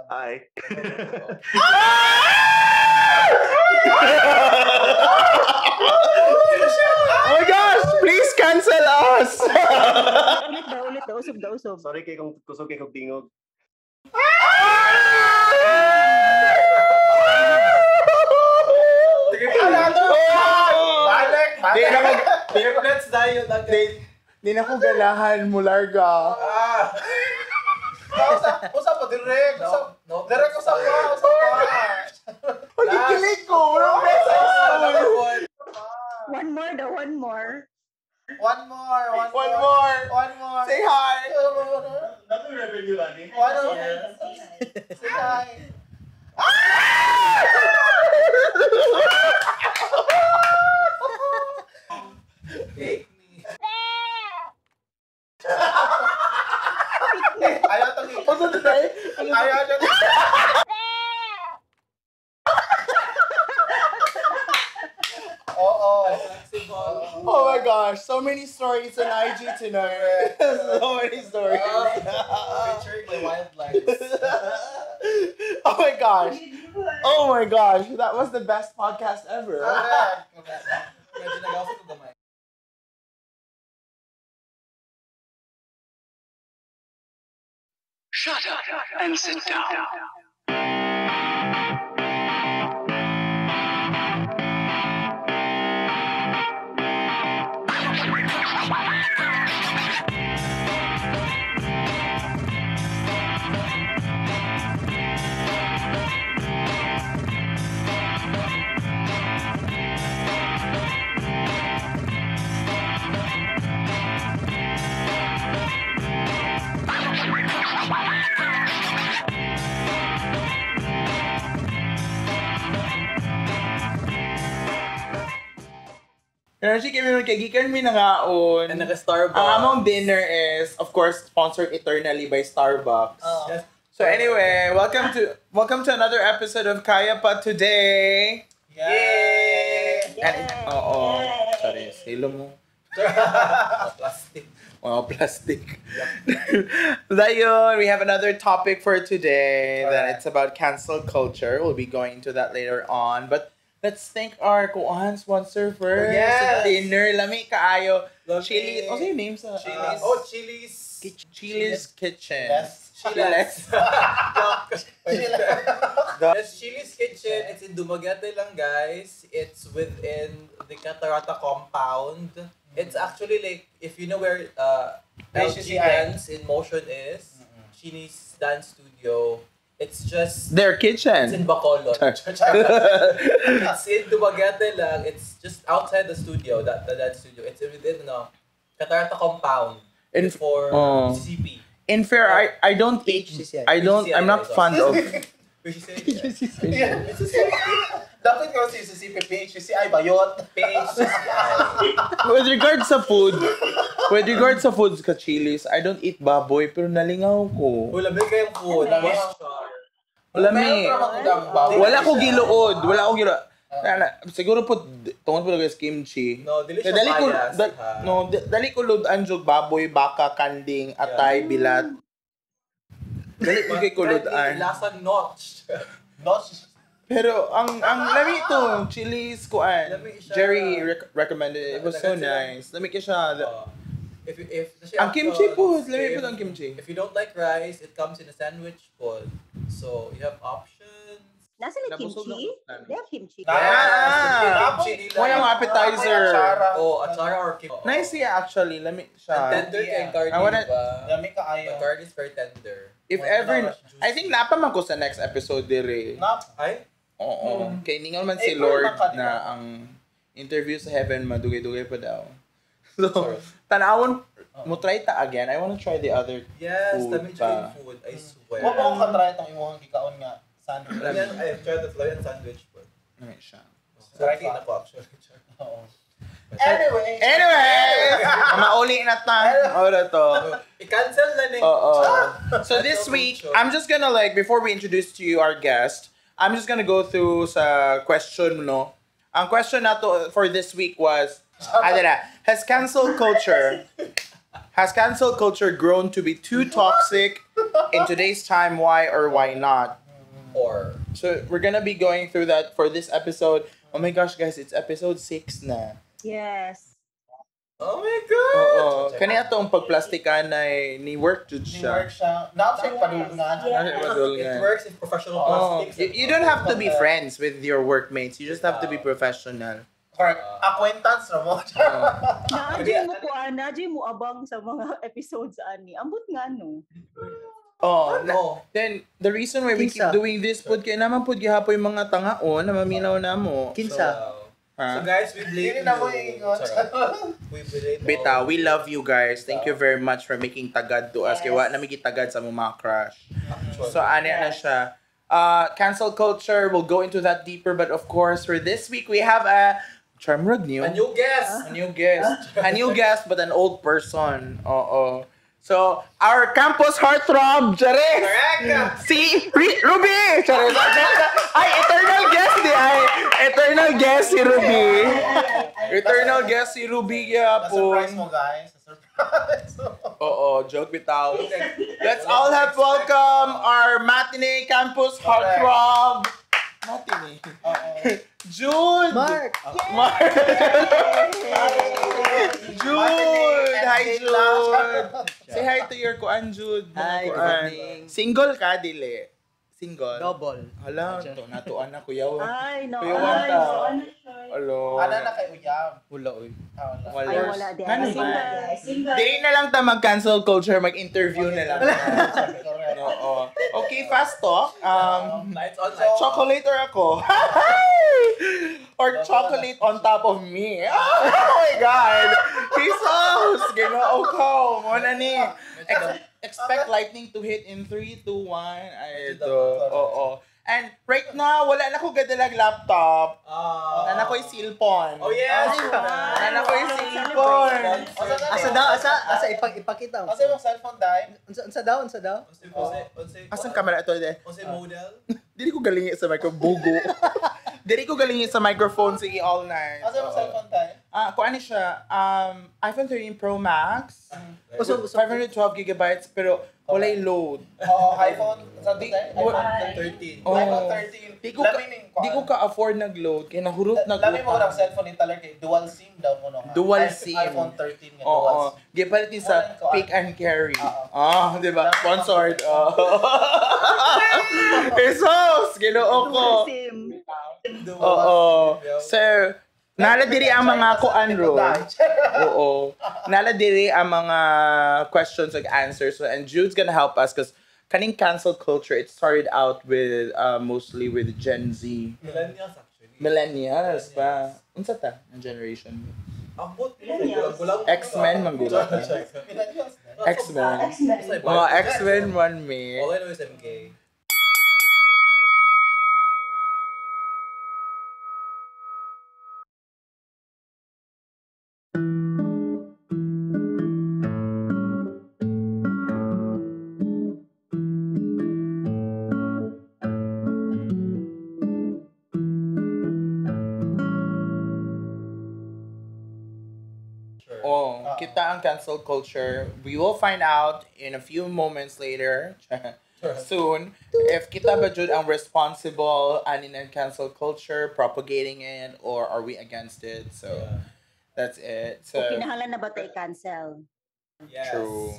Hi. Oh my gosh! Please cancel us! Ulit daw, ulit daw, usog daw, usog. Sorry kay kung kusog kay kong tingog. Balik! Di na ko, Triplets tayo. di na ko ganahan mo larga. Ah! Usap, usap pa, direct. Usap, No, direct, usap pa, usap pa. Pagkikilig ko! Wala akong message. One more daw, one more. One more, one, One more. One more. Say hi! Nothing revenue, ani. One more. Say hi. Take me. Ayaw tong Ano to tayo? Ayaw niya. Oo. Flexible. Oh my gosh, so many stories on IG tonight. So many stories. Featuring my wildlife. Oh my gosh. Oh my gosh, that was the best podcast ever. Correct. Correct. Medyo nag-awasok ko gamay. Shut up and sit down. Energy kami man kay gikan mi nangaon. And naka-Starbucks. Ang among dinner is, of course, sponsored eternally by Starbucks. Yes. So anyway, welcome to another episode of Kaya Pa Today. Yay! And oo. Sorry, silo mo. Plastic. Mga plastic. Dayon, we have another topic for today. Then Alright. it's about cancel culture. We'll be going into that later on. But let's thank our kuan sponsor first. Yes. Dinner, lami kaayo. Lami. Chili. What's your name sa? Chili's. Oh, Chili's. Chili's Kitchen. Yes. Chiles. Yes, Chili's Kitchen. It's in Dumaguete lang, guys. It's within the Catarata compound. It's actually like, if you know where LG HCCI. Dance in Motion is, Chili's Dance Studio, it's just, Their it's in kitchen. Bacolod. It's in Dumaguete lang. It's just outside the studio, that the dance studio. It's within, no, Catarata compound. In For Oh. CCP. In fair, I don't eat. HCCI. I don't. I'm not fond of. PHCCI. Yeah. Dapat ko si CCP, PHCCI, bayot. PHCCI. With regards sa food ka Chili's, I don't eat baboy pero nalingaw ko. Uy, labi kayong food. Lami. Lami. Meron ka magandang baboy. Wala ko giluod, wala ko giluod. Siguro po tungod po guys kimchi. No, dili Kaya siya dali ko biased, ha? no, dali ko ludan jud baboy, baka, kanding, atay, bilat. Dali ko kay kuludan. Lasang notch. Notch. Pero ang lami to, Chili's kuan. Lami siya. Jerry recommended it. It was so Siya. nice. Lami kay siya. If siya Ang kimchi po, options, lami po if- ang kimchi. If you don't like rice, it comes in a sandwich po. So, you have options. Nasa na Nabusog kimchi? na ako. They have kimchi. Ah! Ah! Kimchi nila. Wala mga appetizer. Atsara. Oh, atsara or kimchi. Nice siya actually. Lami And siya. tender kay Yeah. carne, I wanna- diba? Lami ka The ayo. carne is very tender. If ever, I think napa man ko sa next episode dire. Nap. Ay? Oo. Kay ningon man si April Lord man ka, di ba? na ang interview sa heaven madugay-dugay pa daw. So, tanawon mo try ta again. I wanna try the other Yes, food lami pa. siya yung food. I swear. Wa pa ko katry itong imuhang gikaon nga sandwich. Lami yan, I tried the Florian sandwich po. Lami siya. Try na po actually. Oo. Anyway. Anyway, mauli na ta. Ora to. I-cancel na ni. Oo. So this week, I'm just gonna like, before we introduce to you our guest, I'm just gonna go through sa question, no? Ang question nato for this week was, ano na, has cancel culture grown to be too toxic In today's time, why or why not? Or So we're gonna be going through that for this episode. Oh my gosh, guys, it's episode 6 na. Yes. Oh my God! Oo. Kani atong pagplastikan ay ni work jud Ni siya. work siya. Naap siya padulngan. Yes. It works if professional Oh, plastics. you don't have to be friends with your workmates. You just have to be professional. Correct. Acquaintance ra mo. Naadyoy mo kuan, naadyoy mo abang sa mga episodes ani. Ambot nga no. Oh, Ano? then the reason why we keep Kinsa? doing this pud kay naman pud gihapoy mga tangaon na maminaw na mo. Kinsa? Ha? So guys, we blame Dili na mo you. ingon. Charot. We blame Bita, all- we love you guys. Thank you very much for making tagad to us. Kay wa na mi gitagad sa among mga crush. Actually. So ano na Yes. siya. Cancel culture, we'll go into that deeper, but of course for this week we have a Charmrug new. A new guest! A new guest. A new guest, but an old person. Oo. So, our campus heartthrob, Charis! Correct! Si Ruby! Charis! Ay, eternal guest di ay. Eternal guest si Ruby. Eternal guest si Ruby Na-surprise gyapon. mo guys. Na-surprise mo. Oo, joke bitaw. Let's all have welcome our matinee campus heartthrob. Matinee. Oo. Jude! Mark! Mark! Jude! Hi, Jude! Say hi to your kuan, Jude. Mga Hi, good kuan. evening. Single ka, dili? Single? Double. Hala, to, natuan na, kuya. Ay, no. Kuya Ay, Wanta. no. Alo. Ana na kay Uyab. Wala, oy. Ah, wala. Wala. Ay, wala di. Ano Single. man? Dili na lang ta mag-cancel culture, mag-interview na lang. Correct. Oo. Okay, fast talk. Lights on, lights on. Chocolate or ako? Or chocolate on top of me. Oh my God! Jesus! Ginoo ko. Mo na ni. Expect lightning to hit in 3, 2, 1. Ay, ito. Oo. And right now, wala na ko gadalag laptop. Ah. Wala na ko'y cellphone. Oh yes! Ay, wow. Wala na ko'y cellphone. Asa daw, asa ipakita. Kasi yung cellphone dahil. Unsa daw, unsa daw? Unsa Asan camera ito? Unsa model? Dili ko galingi sa microphone. Bugo. Dili ko galingi sa microphone. Sige, all night. Kasi yung Oo. cellphone dahil. Ah, kung ano siya, iPhone 13 Pro Max, Uso, uso. 512 gigabytes, pero walay load. Oo, iPhone. Sa Di- iPhone 13. Oh. iPhone 13. Di ko ka, Lami ning di ko ka-afford nag-load, kaya nahurot nag Lami mo ng cellphone ni Taler kay dual SIM daw mo no. nga. Dual SIM. iPhone 13 nga dual Oo. SIM. Gipalit ni sa Walang kuan. pick and carry. Oo. Ah, di ba? Sponsored. Oh. Jesus! Ginoo ko. Sim. Oo. So, nala diri ang mga kuan ro. Oo. Nala diri ang mga questions and answers. So, and Jude's gonna help us because kaning cancel culture, it started out with mostly with Gen Z. Millennials actually. Millennials pa. Unsa ta ang generation? Ambot. Millennials. Gulang. X-Men, manggulang. Millennials na. X-Men. X-Men. Mga X-Men one me. All I know is I'm gay. Sure. Oh, kita ang cancel culture. We will find out in a few moments later. Soon, if kita ba jud ang responsible ani ng cancel culture, propagating it, or are we against it? So, Yeah. that's it. So, O kinahanglan na ba tayo i-cancel? Yes. True.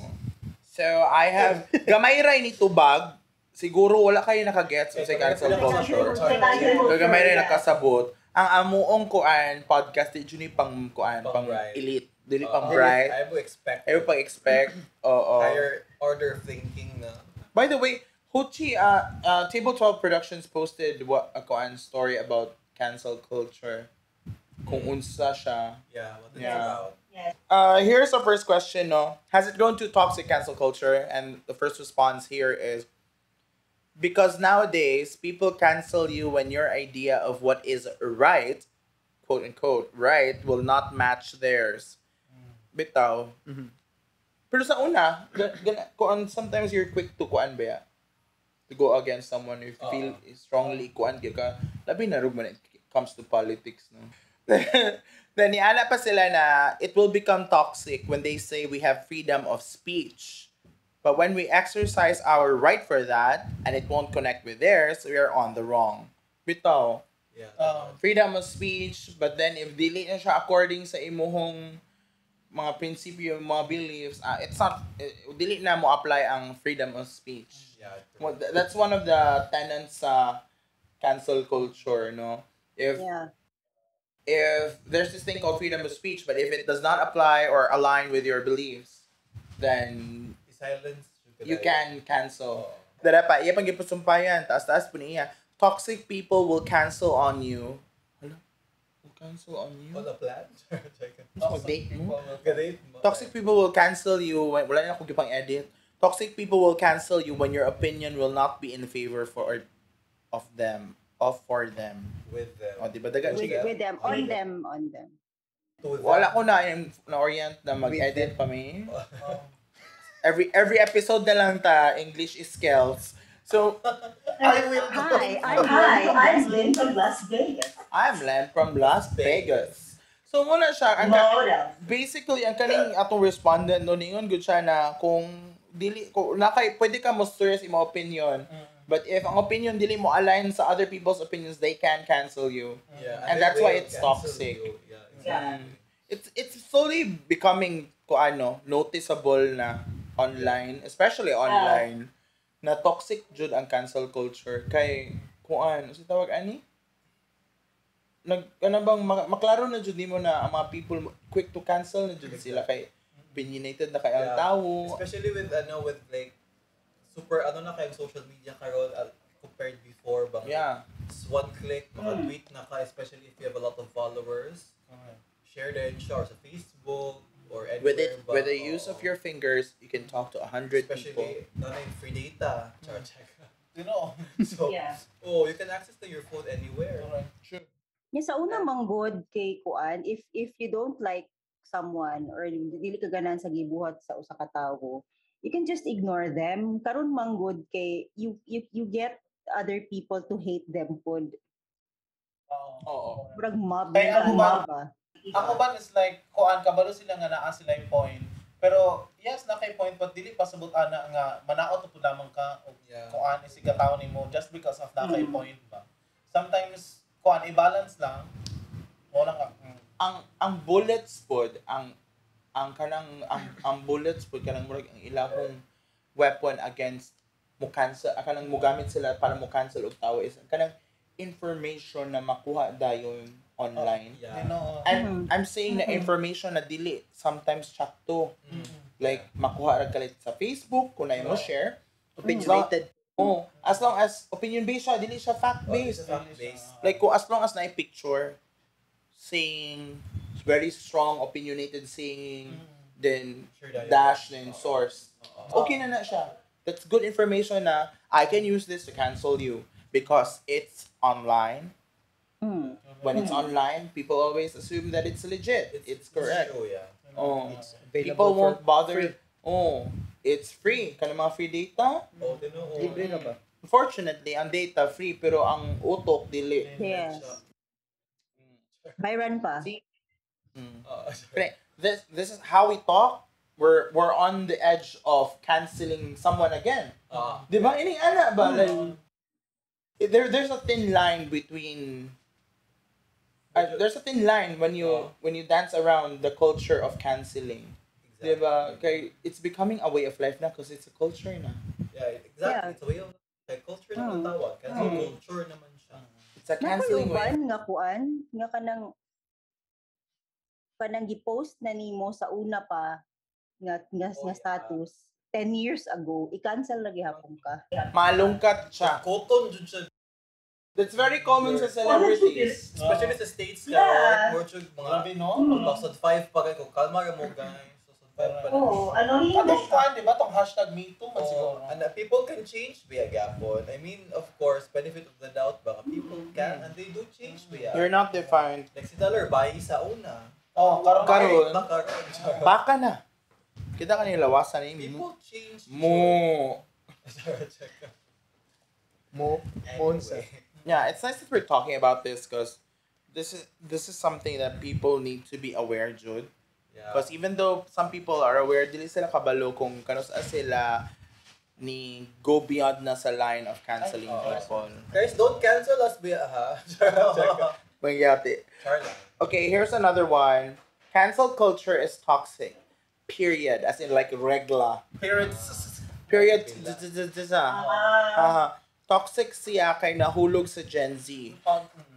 So, I have, gamay ra ni tubag. Siguro wala kayo nakagets sa cancel culture. So, gamay ra nakasabot. Ang amuong kuan podcast di jud ni pang kuan, pang Pang-bright. elite, dili pang Oo. bright. I would expect Ayaw pang expect. Oo. higher order of thinking na. By the way, Huchi, Table 12 Productions posted what a kuan story about cancel culture. Kung unsa siya. Yeah, what it's Yeah. about. Here's the first question, no? Has it grown to toxic cancel culture? And the first response here is because nowadays people cancel you when your idea of what is right, quote unquote, right, will not match theirs. Bitaw. Pero sa una, kuan, sometimes you're quick to kuan ba ya? To go against someone if you feel strongly kuan gyud ka. Labi na rug when it comes to politics, no? Then niala pa sila na it will become toxic when they say we have freedom of speech. But when we exercise our right for that and it won't connect with theirs, we are on the wrong. Bitaw. Yeah. Freedom of speech, but then if dili na siya according sa imuhong mga prinsipyo, mga beliefs, it's not, dili na mo apply ang freedom of speech. Yeah. Well, that's one of the tenets sa cancel culture, no? If Yeah. if there's this thing called freedom of speech, but if it does not apply or align with your beliefs, then Silence. You can cancel. Dara pa, iya pang gipusumpayan, taas-taas po niya. Toxic people will cancel on you. Hala? Will cancel on you? On a plan? Mag-date mo? Mag-date mo. Toxic people will cancel you when, wala na akong gipang edit. Toxic people will cancel you when your opinion will not be in favor for of them, of for them. With them. O, di ba? Dagan With, siya. with them, on them, on them. To them. Wala ko na na-orient na mag-edit pa mi. Every episode na lang ta English skills. So, I will go. Hi, I'm Lynn from Las Vegas. I'm Len from Las Vegas. So muna siya ang basically ang kaning atong respondent no ningon gud siya na kung dili kung nakay pwede ka mo stress imo opinion, but if ang opinion dili mo align sa other people's opinions, they can cancel you. Yeah. And they that's why will it's cancel toxic. you. Yeah, exactly. It's slowly becoming ko ano noticeable na online, especially online, na toxic jud ang cancel culture kay kuan sa tawag ani nag ano bang maklaro na jud nimo na ang mga people quick to cancel na jud sila kay opinionated na kay ang Yeah. tao. Especially with ano with like super ano na kayong social media karon compared before ba? It's one click, maka-tweet na ka, especially if you have a lot of followers. Share din siya or sa Facebook or anywhere With it ba. with the use of Oo. your fingers, you can talk to 100 people. Especially na yung free data. Char check. You know. So, Yeah. oh, you can access to your phone anywhere. True. Yeah, sa una manggod kay kuan, if you don't like someone or dili ka ganahan sa gibuhat sa usa ka tawo, you can just ignore them. Karon manggod kay you get other people to hate them pod. Oo. Murag mob Kay na ako ba- mob ba? Ako ba is like, kuan kabalo sila nga naa sila yung point. Pero yes, na kay point but dili pasabot ana nga manaot pud lamang ka og kuan isig ka tawo nimo just because of na kay point ba. Sometimes kuan i-balance lang. Mo lang ka. Ang bullets pod ang kanang ang bullets pod kanang murag ang ilahong weapon against mo cancel kanang mogamit sila para mo cancel og tawo is kanang information na makuha dayon online. Yeah. You know, And I'm saying na information na dili sometimes sakto. Like makuha ra kalit sa Facebook kung na mo share. Opinionated. Oh, as long as opinion based siya, dili siya fact based. Fact-based. Like kung as long as na picture saying very strong opinionated saying, then Sure dayon. dash then source. Oo. Okay na na siya. That's good information na I can use this to cancel you because it's online. When it's online, people always assume that it's legit. It's correct. True, yeah. Oh. It's available People for won't bother. free. Oh, it's free. Kanang mga free data. Oh, tinuod. Libre na ba? Unfortunately, ang data free pero ang utok dili. Yes. Byron pa. See? Oo, sorry. Pre, this is how we talk. We're on the edge of canceling someone again. Ah. Di ba? Ining ana ba? Like, there's a thin line between there's a thin line when you when you dance around the culture of canceling. Exactly. Di ba? Kay it's becoming a way of life na because it's a culture na. Yeah, exactly. Yeah. It's a way of like, culture naman tawag. Cancel culture naman siya. It's a canceling way. Nakuluban nga kuan nga kanang gi-post na nimo sa una pa nga nga, Oh, nga yeah. status 10 years ago, i-cancel na gihapon ka. Malungkat siya. Cotton jud siya. That's very common sa celebrities. Especially sa States Yeah. karon, more jud mga Grabe no. 2005 pa kay kung kalma ra mo guys. 2005 pa na. Oo, ano yun? Atong kuan di ba tong #MeToo man siguro. Oh, and people can change via gapon. I mean, of course, benefit of the doubt baka people can and they do change via. You're not defined. Like si Dollar buy sa una. Oh, karon Karon. Baka karon. Baka na. Kita ka nilawasan ni People change. Mo. Sorry, check. Mo. Monsa. Anyway. Yeah, it's nice that we're talking about this because this is something that people need to be aware, Jude. Yeah. Because even though some people are aware, dili sila kabalo kung kanus-a sila ni go beyond na sa line of canceling Ay, oo. people. Guys, don't cancel us, biya, ha? Mangyati. Char lang. Okay, here's another one. Cancel culture is toxic. Period. As in like regla. Period. Period. Ah. Toxic siya kay nahulog sa Gen Z.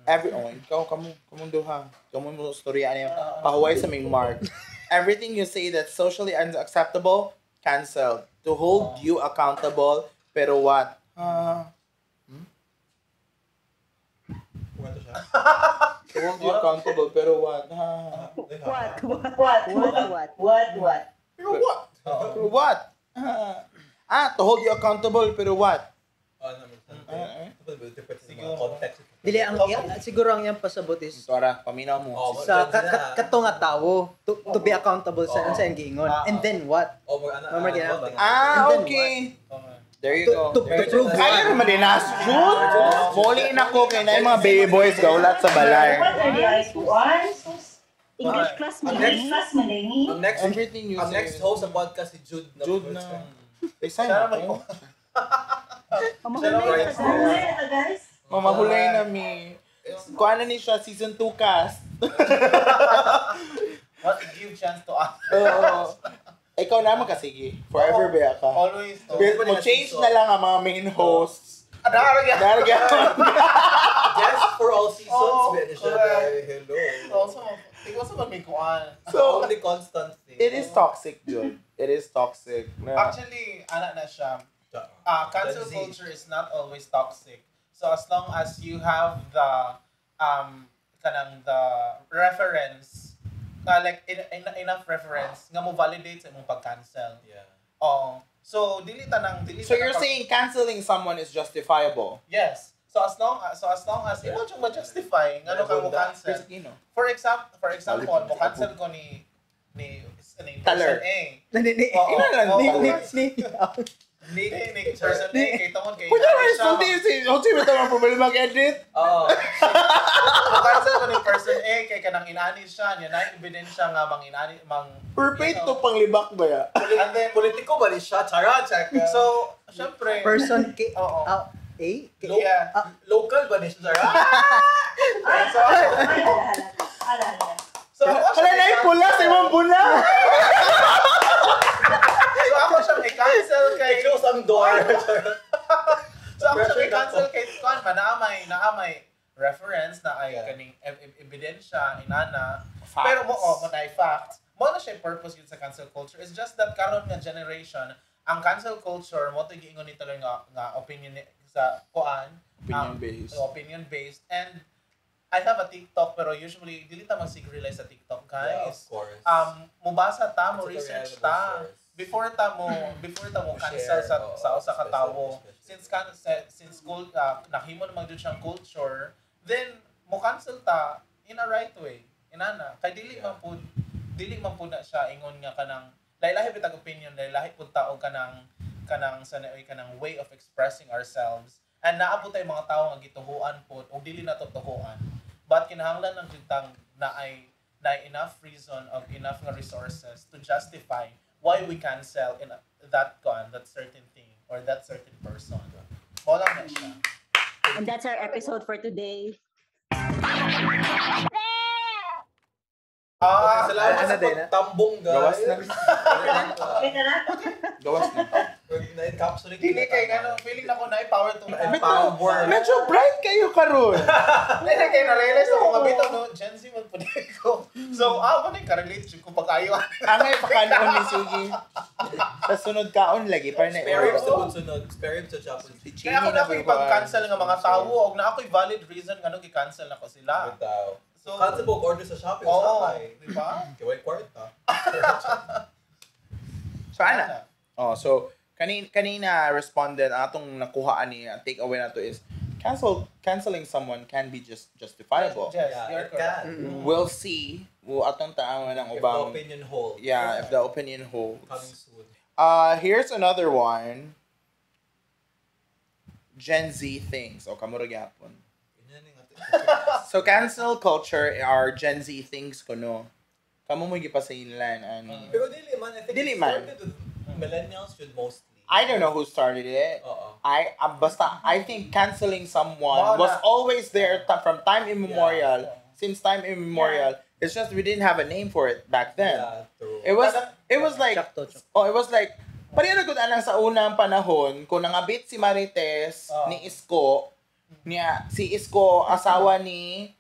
Every oh, ikaw kamo kamo duha. Kamo mo storya niya. Pahuway sa ming mark. Everything you say that's socially unacceptable, canceled. To hold you accountable, pero what? Kwento siya. To hold you accountable, pero what? What? What? What? What? What? What? Pero what? Pero what? To hold you accountable, pero what? Siguro. Context. Dili ang siguro ang iyang pasabot is Tora, paminaw mo. Oh, sa kato nga tawo to be accountable sa unsa iyang giingon. And then what? Oh, Okay. There you go. To prove Kaya naman din na shoot. Muli na ko kay na yung mga baby boys gaulat sa balay. What are the eyes kuan? English class man. English class man ni. Ang next everything you ang next host sa podcast si Jude na. Jude na. Resign na. Mamahulay na guys. Mamahulay na mi. Kuha na ni siya season 2 cast. What give chance to us? Oo. Ikaw naman kasi, sige. Forever ba ka? Always. Mo change na lang ang mga main hosts. Darga. Yes, for all seasons. Hello. Also, ikaw sa may kuan. So, only constant thing. It is toxic, Jude. It is toxic. Actually, ana na siya. Cancel culture is not always toxic. So as long as you have the kanang the reference, like enough reference nga mo validate sa imong pag-cancel. Yeah. Oh, so dili tanang dili. So you're saying canceling someone is justifiable? Yes. So as long as imo jud ma-justify ngano ka mo cancel. For example, mo cancel ko ni person A. Ni Ni person A kay tungod kay Pwede naman isulti si Jose mo tamang problema mag-edit. Oo. Cancel ko ni person A kay kanang inani siya, niya na ebidensya nga mang inani mang perfect to panglibak ba ya? And then politiko ba ni siya? Chara check. So, syempre person K oo. A? Yeah. Local ba ni siya? Chara? So, so hala na yung pula sa imong pula. So ako siyang i-cancel kay close ang door. So ako siyang i-cancel kay kuan man naamay reference na ay kaning ebidensya inana. Facts. Pero mo mo na facts. Mo na siya purpose yun sa cancel culture. It's just that karon nga generation ang cancel culture mo to giingon ni talon nga opinion sa kuan, opinion based. Opinion based, and I have a TikTok pero usually dili ta mag-rely sa TikTok, guys. Yeah, of course. Mubasa ta, mo research ta. Before ta mo cancel sa sa usa ka tawo. Since nahimo naman jud siyang culture, then mo cancel ta in a right way. Inana, kay dili man pud na siya ingon nga kanang lahi-lahi bitag opinion, lahi-lahi pud ta og kanang sa kanang way of expressing ourselves. And naabot tay mga tawo nga gituhuan pud og dili na tutuhuan. But kinahanglan lang jud tang naay enough reason of enough nga resources to justify why we cancel in that that certain thing or that certain person. Mo lang na siya. And that's our episode for today. Okay, salamat sa pagtambong, guys. Gawas na. Gawas na. Na-encapsulate. Dili kay ngano, feeling na ko na power to power. Medyo bright kayo karon. Dili kay na-realize ako nga bitaw no, Gen Z man pud ko. So, mo ni ka-relate jud ko pag-ayo. Angay pakanon ni Sige. Sa sunod kaon lagi para na. Spare ribs sa sunod, spare ribs sa Japan. Kaya ako na ako'y pag-cancel nga mga tawo og na ako'y valid reason ngano gi-cancel nako sila. Bitaw. So, cancel mo order sa Shopee. Oo, di ba? Kay way kwarta. So ana. Oh, so kanina responded atong nakuha ani ang takeaway nato is canceling someone can be just justifiable. Yes, yeah, you're it can. Mm-hmm. We'll see. We'll atong taawon ang ubang if the opinion holds. Yeah, if the opinion holds. Coming soon. Here's another one. Gen Z things. O kamura gyapon. So cancel culture are Gen Z things kuno. Kamo mo gipasainlan ani. Pero dili man, I think Dili it man. started with millennials should mostly. I don't know who started it. Oo. I basta I think canceling someone Wala. was always there from time immemorial. Yeah. Since time immemorial, it's just we didn't have a name for it back then. Yeah, true. It was like Sakto, sakto. oh, it was like pareho na gud anang sa unang panahon kung nangabit si Marites Oh. ni Isko niya si Isko asawa ni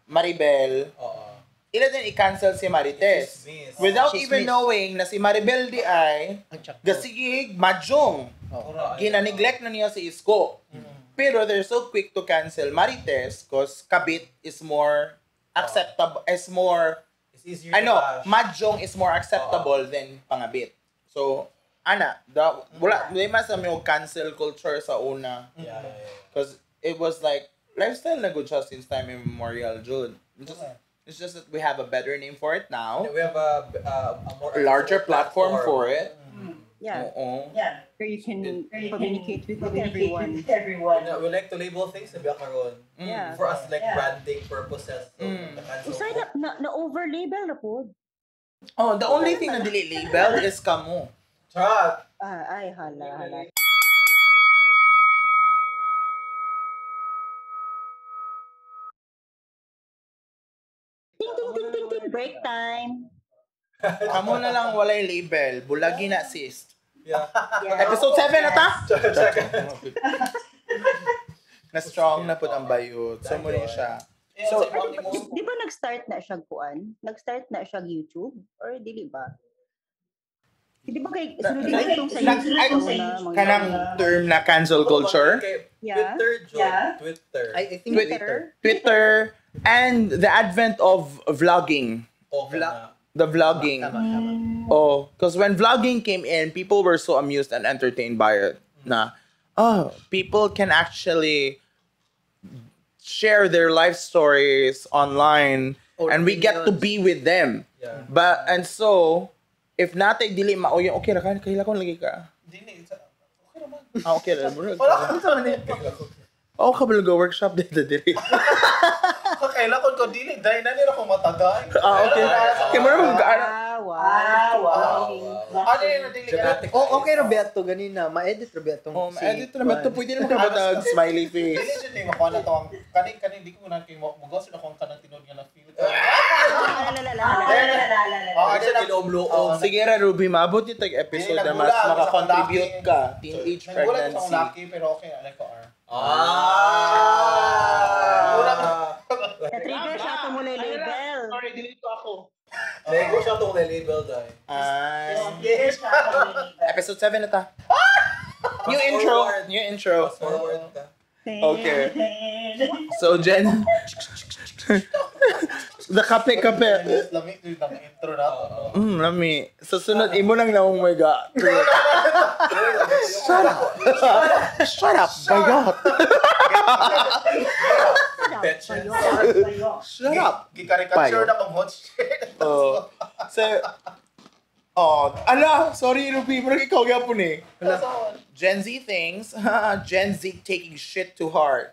Maribel, Oo. ila din i-cancel si Marites. Chismis. Without Chismis. even knowing na si Maribel di ay Ang sakto. gasigig mahjong. Oh. Correct. Gina-neglect na niya si Isko. Pero they're so quick to cancel Marites cause kabit is more acceptable, is more It's easier ano, to bash. mahjong is more acceptable than pangabit. So, ana, wala, di man sa may cancel culture sa una. Yeah. Cause it was like, lifestyle na good siya since time immemorial, Jud. It's just that we have a better name for it now. We have a more Larger platform for it. Yeah. Oo. Yeah. Where you can Where you can communicate with communicate everyone. with everyone. Yeah, we like to label things na biya karon. Yeah. For us, like, Yeah. branding purposes. So, the cancel Usay na over-label na po. Oh, the only thing na dili labeled is kamo. Chat! Ah, ay, hala, hala. Ting, ting, ting, ting, ting. Break time. Kamo na lang walay label. Bulagi na sis. Yeah. Yeah. Episode 7 na ta? Check. Na strong na pud ang bayot. So mo rin siya. Eh, So- so, Di ba nag-start na siya kuan? Nag-start na siya YouTube? Or dili ba? Di ba kay sunod Na- itong sa YouTube ay, na mga- Kanang term na cancel culture. Kay Yeah. Twitter, Jud. Yeah. Twitter. I think Twitter. Twitter. Twitter and the advent of vlogging. Okay na. The vlogging. Tama, tama. Oh, because when vlogging came in, people were so amused and entertained by it. Na, oh, people can actually share their life stories online, Or and we get to opinions. be with them. Yeah. But and so, if natay dili mauyon, okay ra ka, kaila ko lagi ka. Dili, okay naman. Ah, okay ra. Wala ka sa Oh, kabalo go workshop dito diri. Kailan ko dili, dahil na nila akong matagay. Ah, okay. Kay mo naman Ah, wow. Ah, wow. Wow. Ano yun, dili ka? Dramatic. Oh, okay ra ba to ganina? Ma-edit ra ba tong Oh, ma-edit naman to. Pwede naman kabatag smiley face. Dili jud ni makuha na to ang kaning kaning di ko na kay mo gusto na akong kanang tinuod nga na feel ko. Ah, la, la, la, la, la, la. La, la, la, la. Oh, Ay, siya kilom-loob. Sige ra, Ruby, maabot yung tag-episode na mas makakontribute ka. Teenage Nagulat sa akong pregnancy. laki pero okay, alay ko R. Ah! Na-trigger siya itong mula label. Sorry, delete ko ako. Lego siya itong label dahil. Ay. Yes. Episode 7 na ta. New intro. New intro. Fast forward ka. Okay. So, Jen. The kape-kape. Lami jud ang intro na to. No? Lami. Sa sunod, imo nang na, oh my God. Shut up. Shut up, bayot. Betches. Shut up. Gikarikature na kong hot shit. Oh. So, oh, ala, sorry, Ruby, pero ikaw gyapon eh. Gen Z things, Gen Z taking shit to heart.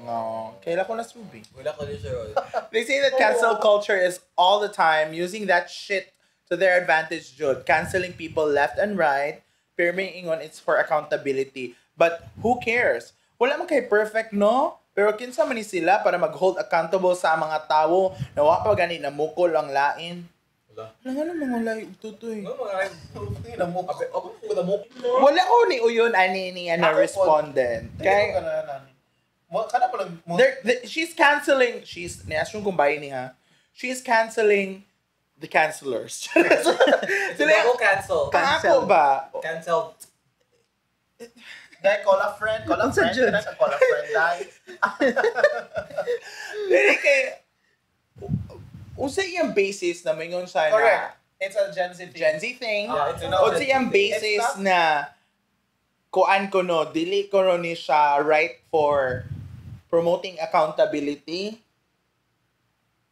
No, kaila ko na Ruby. Wala ko din siya, Rol. They say that cancel culture is all the time using that shit to their advantage, Jud. Canceling people left and right. Pero may ingon, it's for accountability. But who cares? Wala man kay perfect, no? Pero kinsa man ni sila para mag-hold accountable sa mga tao na wa pa gani na mukol ang lain. Wala. Wala nga naman mga lain tutoy. Ano mga Abe, ako ko na mo. Wala ko ni uyon ani ni ano Ako po. respondent. Kay Kay ka na nani. Mo kana pa lang mo. She's canceling, she's ni-assume kung bahay niya. She's canceling the cancelers. Sila Ako cancel. Ako ba? Cancel. Dai call a friend, call a Unsa friend, jud? kana ka call a friend dai. Dili kay unsa iyang basis na mingon siya na Correct. It's a Gen Z thing. Gen Z thing. Yeah, it's not Unsa iyang basis It's not- na kuan ko no, dili ko no ni siya right for promoting accountability.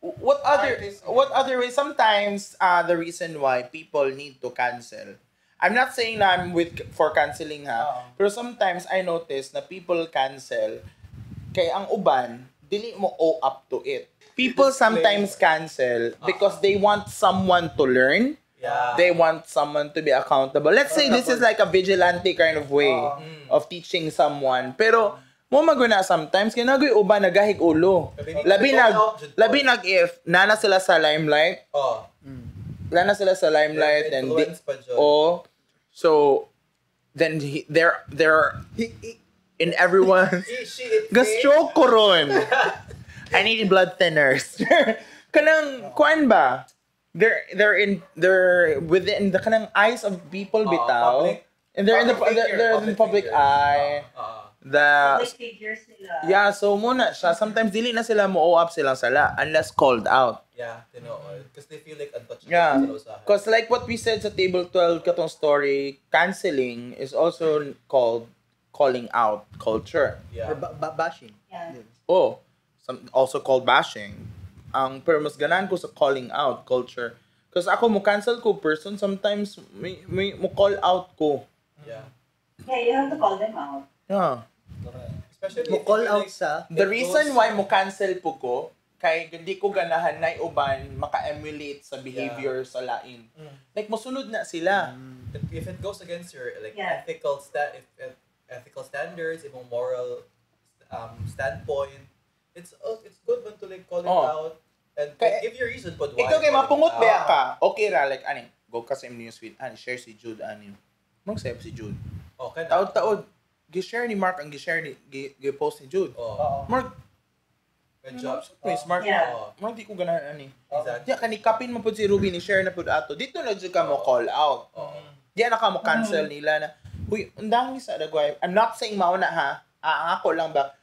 What other Artist. what other way? Sometimes the reason why people need to cancel. I'm not saying na I'm with for canceling ha. Oo. Pero sometimes I notice na people cancel kay ang uban dili mo owe up to it. People sometimes cancel because they want someone to learn. They want someone to be accountable. Let's say this is like a vigilante kind of way of teaching someone. Pero mo maguna sometimes kay nagoy uban nagahig ulo. Labi nag if nana sila sa limelight, nana sila sa limelight and Influence pa dyan. oh, so then they're in everyone's He, she, it, Ga-stroke ko ron. I need blood thinners. Kanang kuan ba? They're within the kanang eyes of people bitaw. Public. And they're in the Public figure, they're in the public public figure. eye. The Public figures sila. Yeah, so muna siya. Sometimes dili na sila mo up silang sala unless called out. Yeah, tinuod. Because they feel like untouchable. Yeah. Sa usahan. Cause like what we said sa Table 12 katong story, canceling is also called calling out culture. Yeah. Or bashing. Yeah. Oh, some also called bashing. Ang pero mas ganahan ko sa calling out culture. Cause ako mo cancel ko person sometimes may mo call out ko. Yeah. Yeah, you have to call them out. Yeah. Especially Mo if call you feel out like, sa The it reason goes- why mo cancel po ko kay hindi ko ganahan na uban maka-emulate sa behavior sa lain. Like mosunod na sila. If it goes against your like Yeah. ethical ethical standards, imong moral standpoint, it's good man to like call it out and Kay- give your reason but why. Ikaw kay you call it mapungot out. ba ka? Okay ra like ani go ka sa newsfeed ani share si Jude ani. Mong save si Jude. Okay na. Taod-taod gi-share ni Mark ang gi-share ni gi-post ni Jude. Oh, Oo. Mark, medyo. Please, Mark. Yeah. Oh, Mark, di ko ganahan ani. exactly. Diya, kanikapin mo po si Ruby ni share na po ato. Dito na dyan ka mo call out. Oh. Diya na ka mo cancel nila na, huy, ang dami sa dagway. I'm not saying mauna ha. Ah, ang ako lang ba.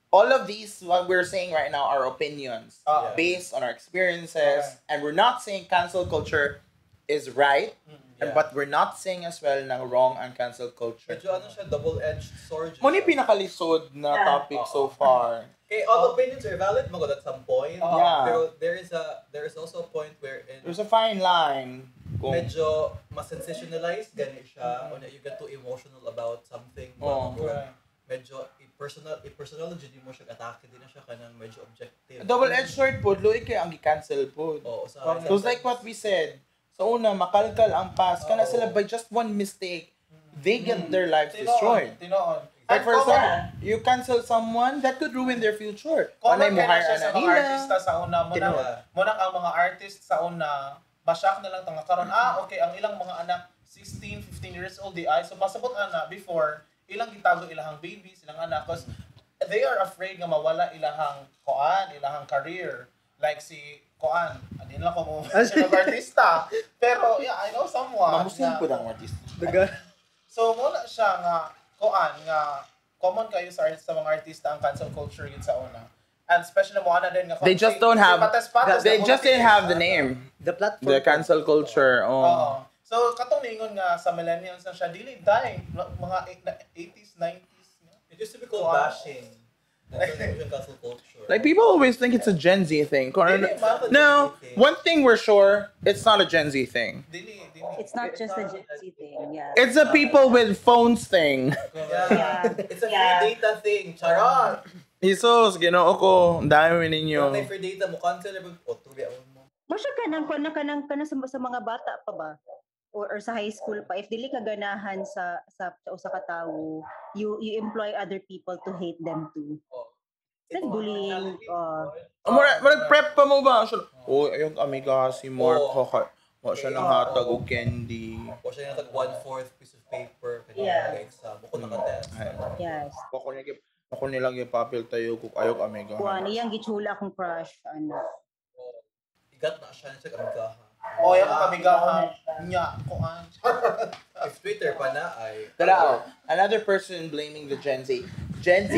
All of these, what we're saying right now are opinions Yeah. based on our experiences. And we're not saying cancel culture is right. Yeah. But we're not saying as well na wrong ang cancel culture. Medyo ano siya, double-edged sword. Mo ni pinakalisod na Yeah. topic so far. Okay, all opinions are valid magod at some point. Yeah. Pero there is also a point wherein There's a fine line. Kung, medyo mas sensationalized gani siya, or you get too emotional about something. Oo. Murag medyo i-personal jud mo siya atake din na siya kanang medyo objective. Double-edged sword po, luoy kay ang gi-cancel po. Oo, sa So it's like what we said. Sa una, makalkal ang past. Kana Oo. sila by just one mistake, they get their lives destroyed. Tinoon. Like for And common- example, you cancel someone, that could ruin their future. Common Panay mo kaya na hire siya sa ana mga nila. artista sa una. Tinuod. Muna ang mga artist sa una, masyak na lang tanga karon. Ah, okay, ang ilang mga anak 16, 15 years old di ay. So pasabot ana before ilang gitago ilahang babies, ilang anak cause they are afraid nga mawala ilahang koan, ilahang career. Like si koan, hindi lang ko mo siya artista. Pero yeah, I know someone. Mamusin na- po ang artista. So muna siya nga koan nga common kayo sa mga artista ang cancel culture yun sa una. And especially mo ana din nga They just don't have- patas-patas They na just didn't have the politics. name. The platform. The cancel culture. Oo. Oh. So katong ningon nga sa millennials na siya dili dai mga 80s 90s nga. It used to be called Wow. bashing. That's the cancel culture. Like people always think it's a Gen Z thing. Dili, man. No, one thing we're sure, it's not a Gen Z thing. Dili, dili. It's not just a Gen Z thing. Yeah. It's a people with phones thing. Yeah. Yeah. It's a Yeah. free data thing. Charot! Jesus, ginoo ko. Ang dami ninyo. Yung free data mo, cancel na o tubi mo. Masya ka nang kuan na kanang kanang sa mga bata pa ba? Or sa high school pa, if dili ka ganahan sa usa ka tawo, you employ other people to hate them too. Oh. It's like bullying. Oh. Murag prep pa mo ba? Siya, oh, ayong amiga si Mark Oo. oh. Wa siya nang hatag og candy. O siya yung 1/4 piece of paper kanya Yeah. exam. Ako nakatest. Ay. Yes. Ako nilang gipapil tayo kung ayok amiga. Kuan iyang gitsula akong crush ano. Igat na siya siya amigaha. Oh, yung kamigaha nya koan. If Twitter pa na ay Tara, oh, another person blaming the Gen Z. Gen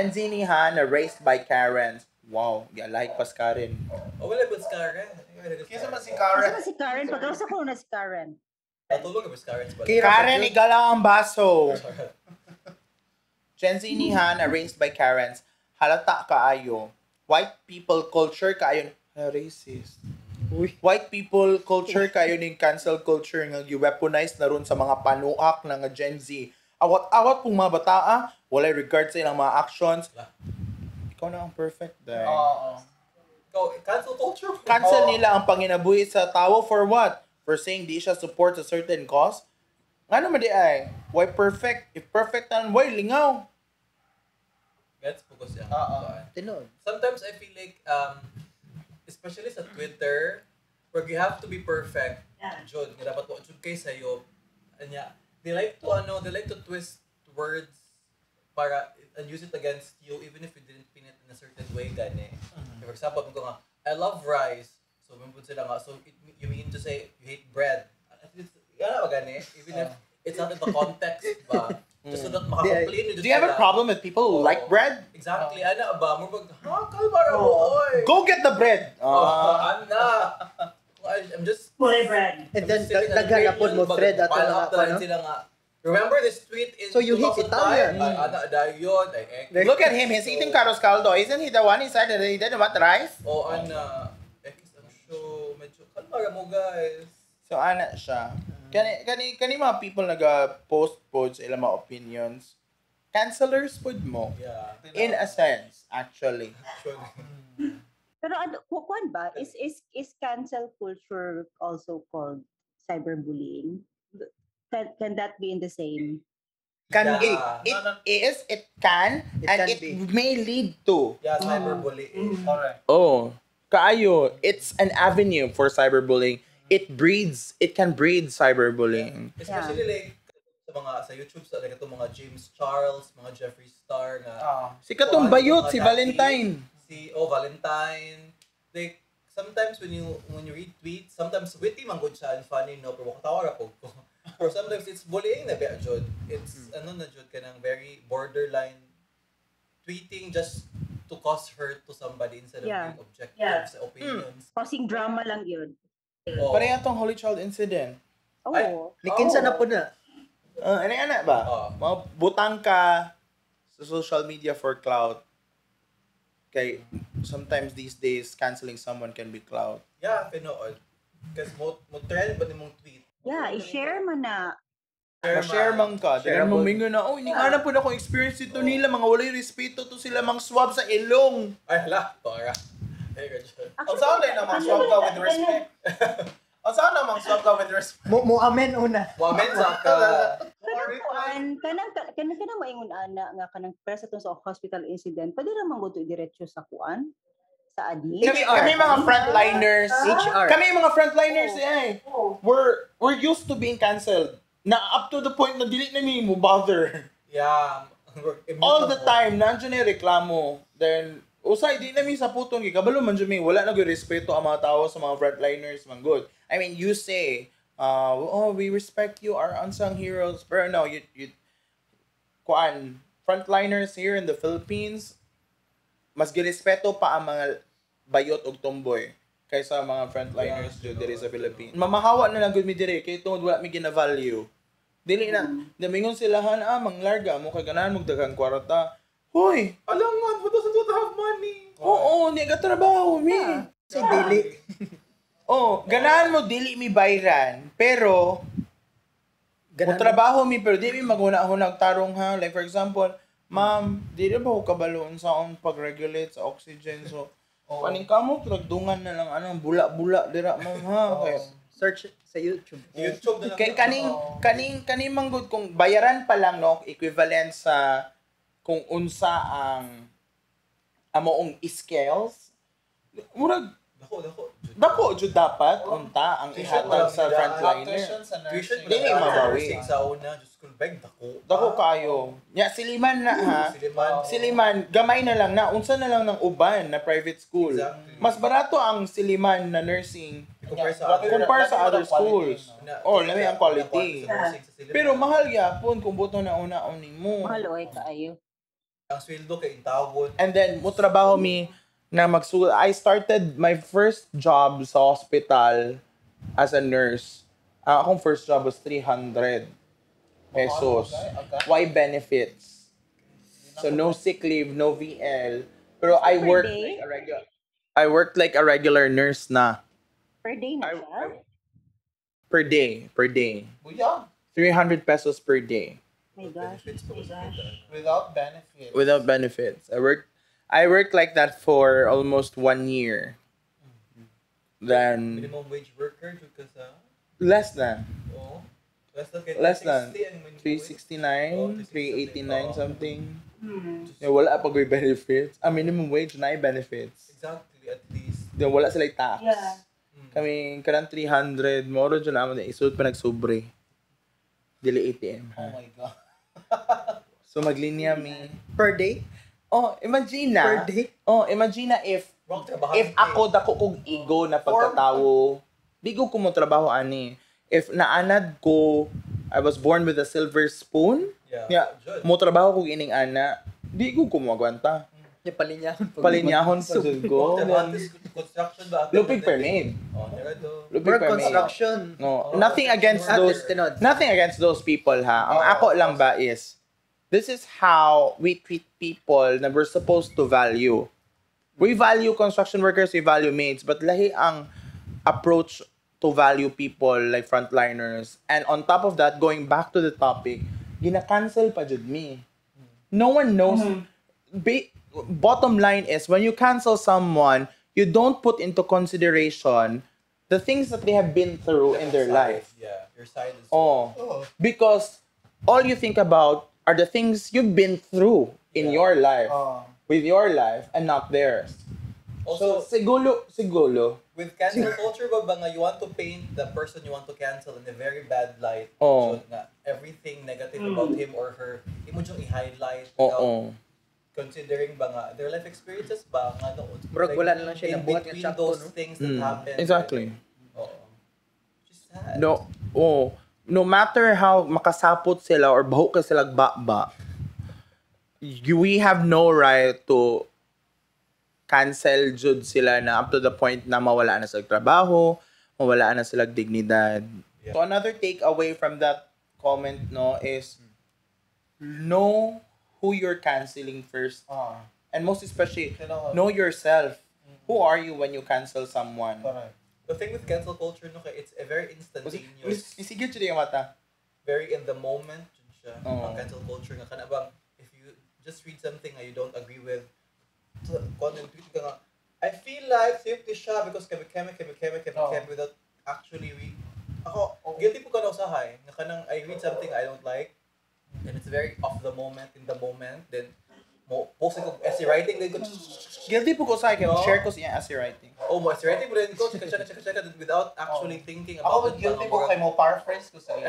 Z ni Han na raised by Karens. Wow, like pas Karen. Oh, wala ba si Karen? Kinsa man si Asa Karen? man si Karen? Pag-usa ko na si Karen. Natulog ba si Karen? sa balay? Karen, igalaw ang baso. Gen Z ni Han na raised by Karens. Halata kaayo. White people culture kaayo. Ah, racist. Uy. White people culture kayo ning cancel culture nga gi-weaponize na ron sa mga panuak na nga Gen Z. Awat-awat pong mga bataa, walay regard sa ilang mga actions. Wala. Ikaw na ang perfect day. Oo. Ikaw, cancel culture. Cancel nila ang panginabuhi sa tao for what? For saying di siya support a certain cause? Ngano man di ay? Why perfect? If perfect tanan, why lingaw? Gets po ko siya. Oo. Tinuod. Sometimes I feel like, especially sa Twitter, where you have to be perfect, jud, nga dapat wa jud kay sayo. Anya, they like to twist words para and use it against you even if you didn't pin it in a certain way gani. For example, kung nga, I love rice. So mo sila nga, so you mean to say you hate bread. It's gani, even if it's not in the context ba. Just so that maka-complain. Do you have a problem with people who like bread? Exactly. Ana ba? Mo bag, ha, kalma ra mo, oy. Go get the bread. I'm not. I'm just Fully bread. And then daghan na pod mo thread ato na ano? Sila nga. Remember this tweet in So you hate 2005? Italian. Ana dayon ay eh. Look at him, he's eating carros caldo. Isn't he the one he said that he didn't want rice? Oh, ana. X ang show. Medyo kalma ra mo, guys. So ana siya. Kani mga people naga-post pod sa ilang mga opinions. Cancelers pod mo. Yeah. In a sense, actually. Sure. Pero ano, kuan ba? Is cancel culture also called cyberbullying? Can that be in the same? Can yeah. be. It is, it can, it and can it be. May lead to. Yeah, cyberbullying. Correct. Oh, kaayo. It's an avenue for cyberbullying. It can breed cyberbullying. Yeah. Especially like sa mga sa YouTube sa like itong mga James Charles, mga Jeffree Star nga. Si katong bayot, si Valentine. Si Valentine. Like sometimes when you read tweets, sometimes witty man gud siya and funny no, pero katawa ra pud ko. Or sometimes it's bullying na ba jud. It's ano na jud kanang very borderline tweeting just to cause hurt to somebody instead of being objective sa opinions. Causing drama lang yun. Oh. Pareha tong Holy Child incident. Oh. Nikinsa na po na. Ano ba? Mga butang ka sa social media for clout. Kay sometimes these days canceling someone can be clout. Yeah, pinood. Kasi mo trend ba nimong tweet? Yeah, i-share man na. Ma-share man ka. Dahil mo mingo na, oh, hindi nga na po na akong experience dito nila. Mga walay respeto to sila, mang swab sa ilong. Ay, hala. Tora. Ang saan na mang swab ka with respect? Ang saan na mang swab ka with respect? Mo amen una. Mo amen sa ka. Kanang maingon ana nga kanang presa tong sa hospital incident, pwede ra man gud diretso sa kuan? Sa admin. Kami mga frontliners. HR. Kami mga frontliners eh. We're used to being canceled. Na up to the point na dili na mi mo bother. Yeah. All the time nandiyan na reklamo. Then usay di na mi sa putong gikabalo man jud mi wala na gyud respeto ang mga tao sa mga frontliners man good. I mean, you say oh, we respect you, our unsung heroes, pero no, you kuan frontliners here in the Philippines mas girespeto pa ang mga bayot og tomboy kaysa mga frontliners jud diri sa Philippines. Mamahawa na lang gud mi diri kay tungod wala mi gina-value. Dili na damingon sila han manglarga mo kay ganahan mo daghang kwarta. Hoy, alangan, who doesn't want to have money? Oo, hindi ka trabaho mi. Si dili. Oh, ganahan mo dili mi bayran, pero mo trabaho mi pero di mi maghuna-hunag tarong ha. Like for example, ma'am, dili ba ko kabalo unsaon pag-regulate sa oxygen so paning kamo tragdungan na lang anong bula-bula dira ma'am ha. Kay search sa YouTube. YouTube na lang. Kay kaning manggod kung bayaran pa lang no, equivalent sa kung unsa ang amoong scales murag dako jud dapat unta ang ihatag sa frontliner. Dili mabawi sa una, just school bag dako. Dako kayo. Nya siliman na ha. Siliman gamay na lang na unsa na lang ng uban na private school. Exactly. Mas barato ang siliman na nursing compare sa other schools. Oh, lami ang quality. Pero mahal gyapon kung buto na una-unin mo. Mahal oy kaayo. Ang sweldo kay intawon. And then mo trabaho mi na magsul. I started my first job sa hospital as a nurse. Ang akong first job was 300 pesos. Okay. Why benefits? So no sick leave, no VL. Pero I worked like a regular nurse na. Per day na siya? Per day, per day. Buyag. 300 pesos per day. My gosh. Without benefits. Without benefits. I worked like that for almost one year. Then Minimum wage worker jud ka sa less than oh. Less than kay Less than. 360 ang minimum wage. 369, 389 something. Hmm. Yeah, wala pa ko'y benefits. Ang minimum wage na benefits. Exactly, at least. Then wala sila tax. Yeah. Kami kanang 300 moro jud naman isud pa nagsubre. Dili ATM. Oh my God. So maglinya mi. Per day? Oh, imagine na. Per day? Oh, imagine na if Wrong trabaho. if ako dako kog ego na pagkatawo, di ko mo trabaho ani. If naanad ko, I was born with a silver spoon. Yeah. Yeah. Jud. Mo trabaho kog ining ana, di ko kumagwanta. Yung palinyahon. Palinyahon pa jud ko. Wrong trabaho, construction ba? Lupig permit. Oh, nira do. Lupig Work permit. construction. No, nothing against Ah, those tinod. nothing against those people ha. Ang Oo. ako lang ba is this is how we treat people na we're supposed to value. We value construction workers, we value maids, but lahi ang approach to value people like frontliners. And on top of that, going back to the topic, gina-cancel pa jud me. No one knows. Bottom line is when you cancel someone, you don't put into consideration the things that they have been through in their Side, life. Yeah, your side is Oh. Because all you think about are the things you've been through in Yeah. your life, Oh. with your life, and not theirs. Also, So, siguro, siguro. with cancel culture ba ba nga you want to paint the person you want to cancel in a very bad light. Oo. So, nga everything negative about him or her, imo jung i-highlight without Oo. considering ba nga their life experiences ba nga no, Murag wala na lang siya in nabuhat nga between chapter, those no? things that happened. Exactly. Oo. Which is sad. No, oh, no matter how makasapot sila or baho ka sila ba, we have no right to cancel jud sila na up to the point na mawala na sila trabaho, mawala na sila dignidad. Yeah. So another takeaway from that comment no is know who you're canceling first Ah. and most especially Kailangan. know yourself. Who are you when you cancel someone? Correct. The thing with cancel culture no kay it's a very instantaneous, Isigil jud yung mata. very in the moment jud siya. Oo. Ang cancel culture nga kana bang if you just read something nga you don't agree with, so, kung ano, tweet ka nga, I feel like safety siya because kami kami kami kami kami Oo. kami without actually read. Ako, guilty po ka na usahay. Nga kanang I read something I don't like and it's very off the moment, in the moment, then mo post ko essay writing then ko Guilty po ko sa akin. No. Share ko sa iyang essay writing. oh mo essay writing po rin ko chika chika chika chika without actually thinking Ako about it. guilty po kay mo paraphrase ko sa iyo.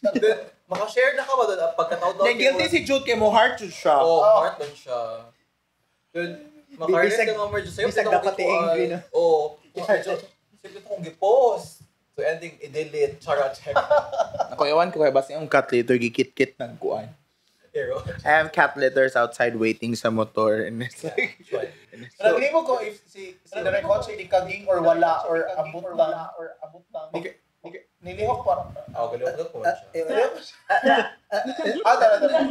Then, makashare na ka ba doon? Pagkataw-taw. Then guilty si Jude kay mo heart jud siya. Oh, heart man siya. Then, makarealize Bisag- ka nga merge. Sa'yo, bisag dapat i-angry, no? Oo. Sa'yo, ito kong gipost. So, ending, i-delete. Chara, check. Ako ewan ko kay basta yung cat litter gikit-kit ng kuan. Pero, I have cat litters outside waiting sa motor and it's like Pero agree mo ko if si si Derek Kochi di kaging or wala or abot lang or abot lang. Okay. Okay. Nilihok pa. oh, galing ko po siya. Ah, tara, tara.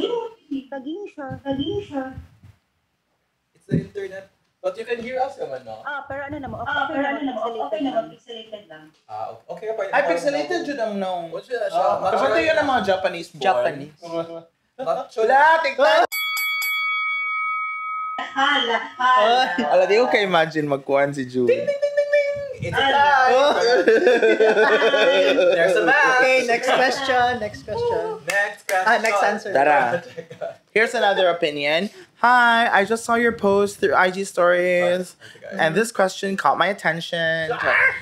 Kaging siya. Kaging siya. It's the internet. But you can hear us naman, no? Ah, pero ano naman, okay, pero ano naman, okay naman, pixelated lang. Ah, okay. Okay, Ay, pixelated jud ang nung. Wala siya. siya. Kasi ito yun ang mga Japanese born. Japanese. Wala, tignan! Hala, hala. Ala, di ko ka-imagine magkuhan si Jude. It's a tie! There's a match! Okay, next question. Next question. Next question. Ah, next answer. Tara. Here's another opinion. Hi, I just saw your post through IG stories. And this question caught my attention.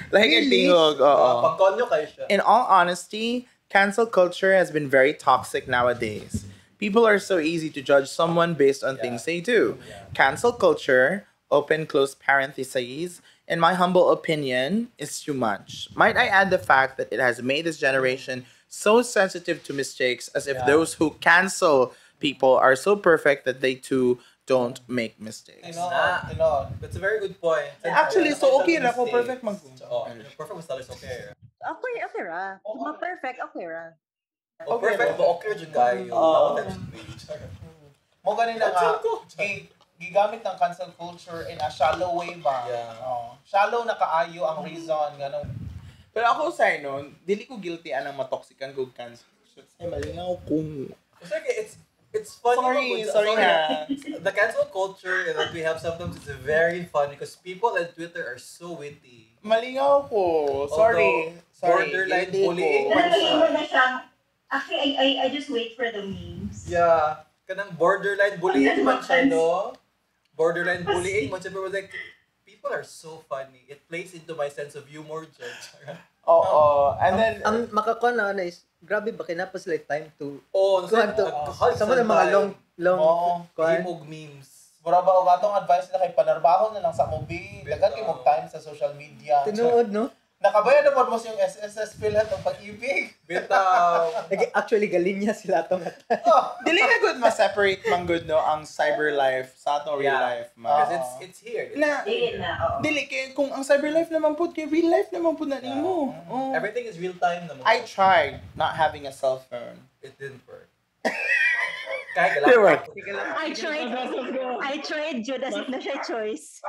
Like, Really? tingog, oo. Pagkonyo kayo siya. In all honesty, cancel culture has been very toxic nowadays. People are so easy to judge someone based on things they do. Cancel culture, open close parentheses, in my humble opinion, is too much. Might I add the fact that it has made this generation so sensitive to mistakes as if Yeah. those who cancel people are so perfect that they too don't make mistakes. Tinuod, Na. tinuod. That's a very good point. Actually, so okay ra ko, perfect man ko. Oh, perfect was talaga okay. Okay, okay ra. Kung ma-perfect, okay ra. Oh, perfect ba okay jud kayo. Oo. Mo ganina nga Cancel ko. Gigamit ng cancel culture in a shallow way ba? Yeah. Oh. Shallow na kaayo ang reason ganun. Pero ako sa nun, dili ko guilty anang matoxican ko cancel. Ay, malingaw kung Kasi it's It's funny. Sorry, Magud. sorry ha. The cancel culture that we have sometimes is very funny because people on Twitter are so witty. Malingaw ko. Sorry. Although, Sorry. borderline Hindi ko. bullying. Nalagay mo na siyang, actually, I just wait for the memes. Yeah. Kanang borderline bullying man siya, no? Borderline bullying man siya. Pero like, people are so funny. It plays into my sense of humor, Judge. Oo. And then, Ang makakuha na ano is, grabe ba kinapa sila time to Oh, kuhan to sa mga long long Oo. kuhan. Himog memes. Mura ba og atong advice na kay panarbaho na lang sa movie. Daghan kay mog time sa social media. Tinuod no? Nakabayad na pod mo sa yung SSS PhilHealth ng pag-ibig. Bitaw. Like, actually galinya sila atong dili na good ma-separate man good no ang cyber life sa atong real Yeah. life man. Because it's here. It's Na- Dili na, oo. Dili kay kung ang cyber life naman pud kay real life naman pud na nimo. Oh. Everything is real time naman. I tried not having a cell phone. It didn't work. Kahit Didn't work. I tried, Jude, as if na siya choice.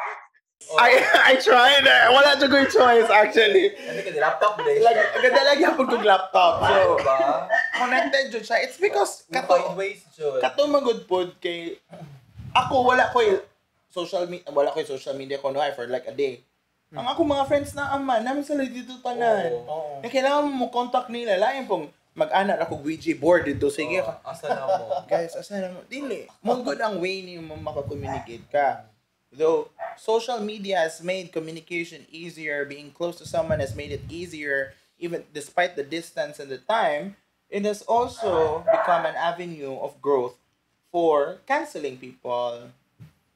I tried. Wala jud ko'y choice actually. Hindi ka laptop day. Like ganda lagi hapon kog laptop. So ba? connected jud siya. It's because We kato find ways, Jud. kato magud pod kay ako wala ko'y social media wala ko'y social media ko no for like a day. Ang ako mga friends na ama namin sila dito tanan. Oo. Oo. Na kailangan mo contact nila lain pong mag-ana ra kog Ouija board dito sige Oh, asa na mo? Guys, asa na mo? Dili. Mo good ang way ni mo makakommunicate ka. Though social media has made communication easier, being close to someone has made it easier, even despite the distance and the time, it has also become an avenue of growth for canceling people,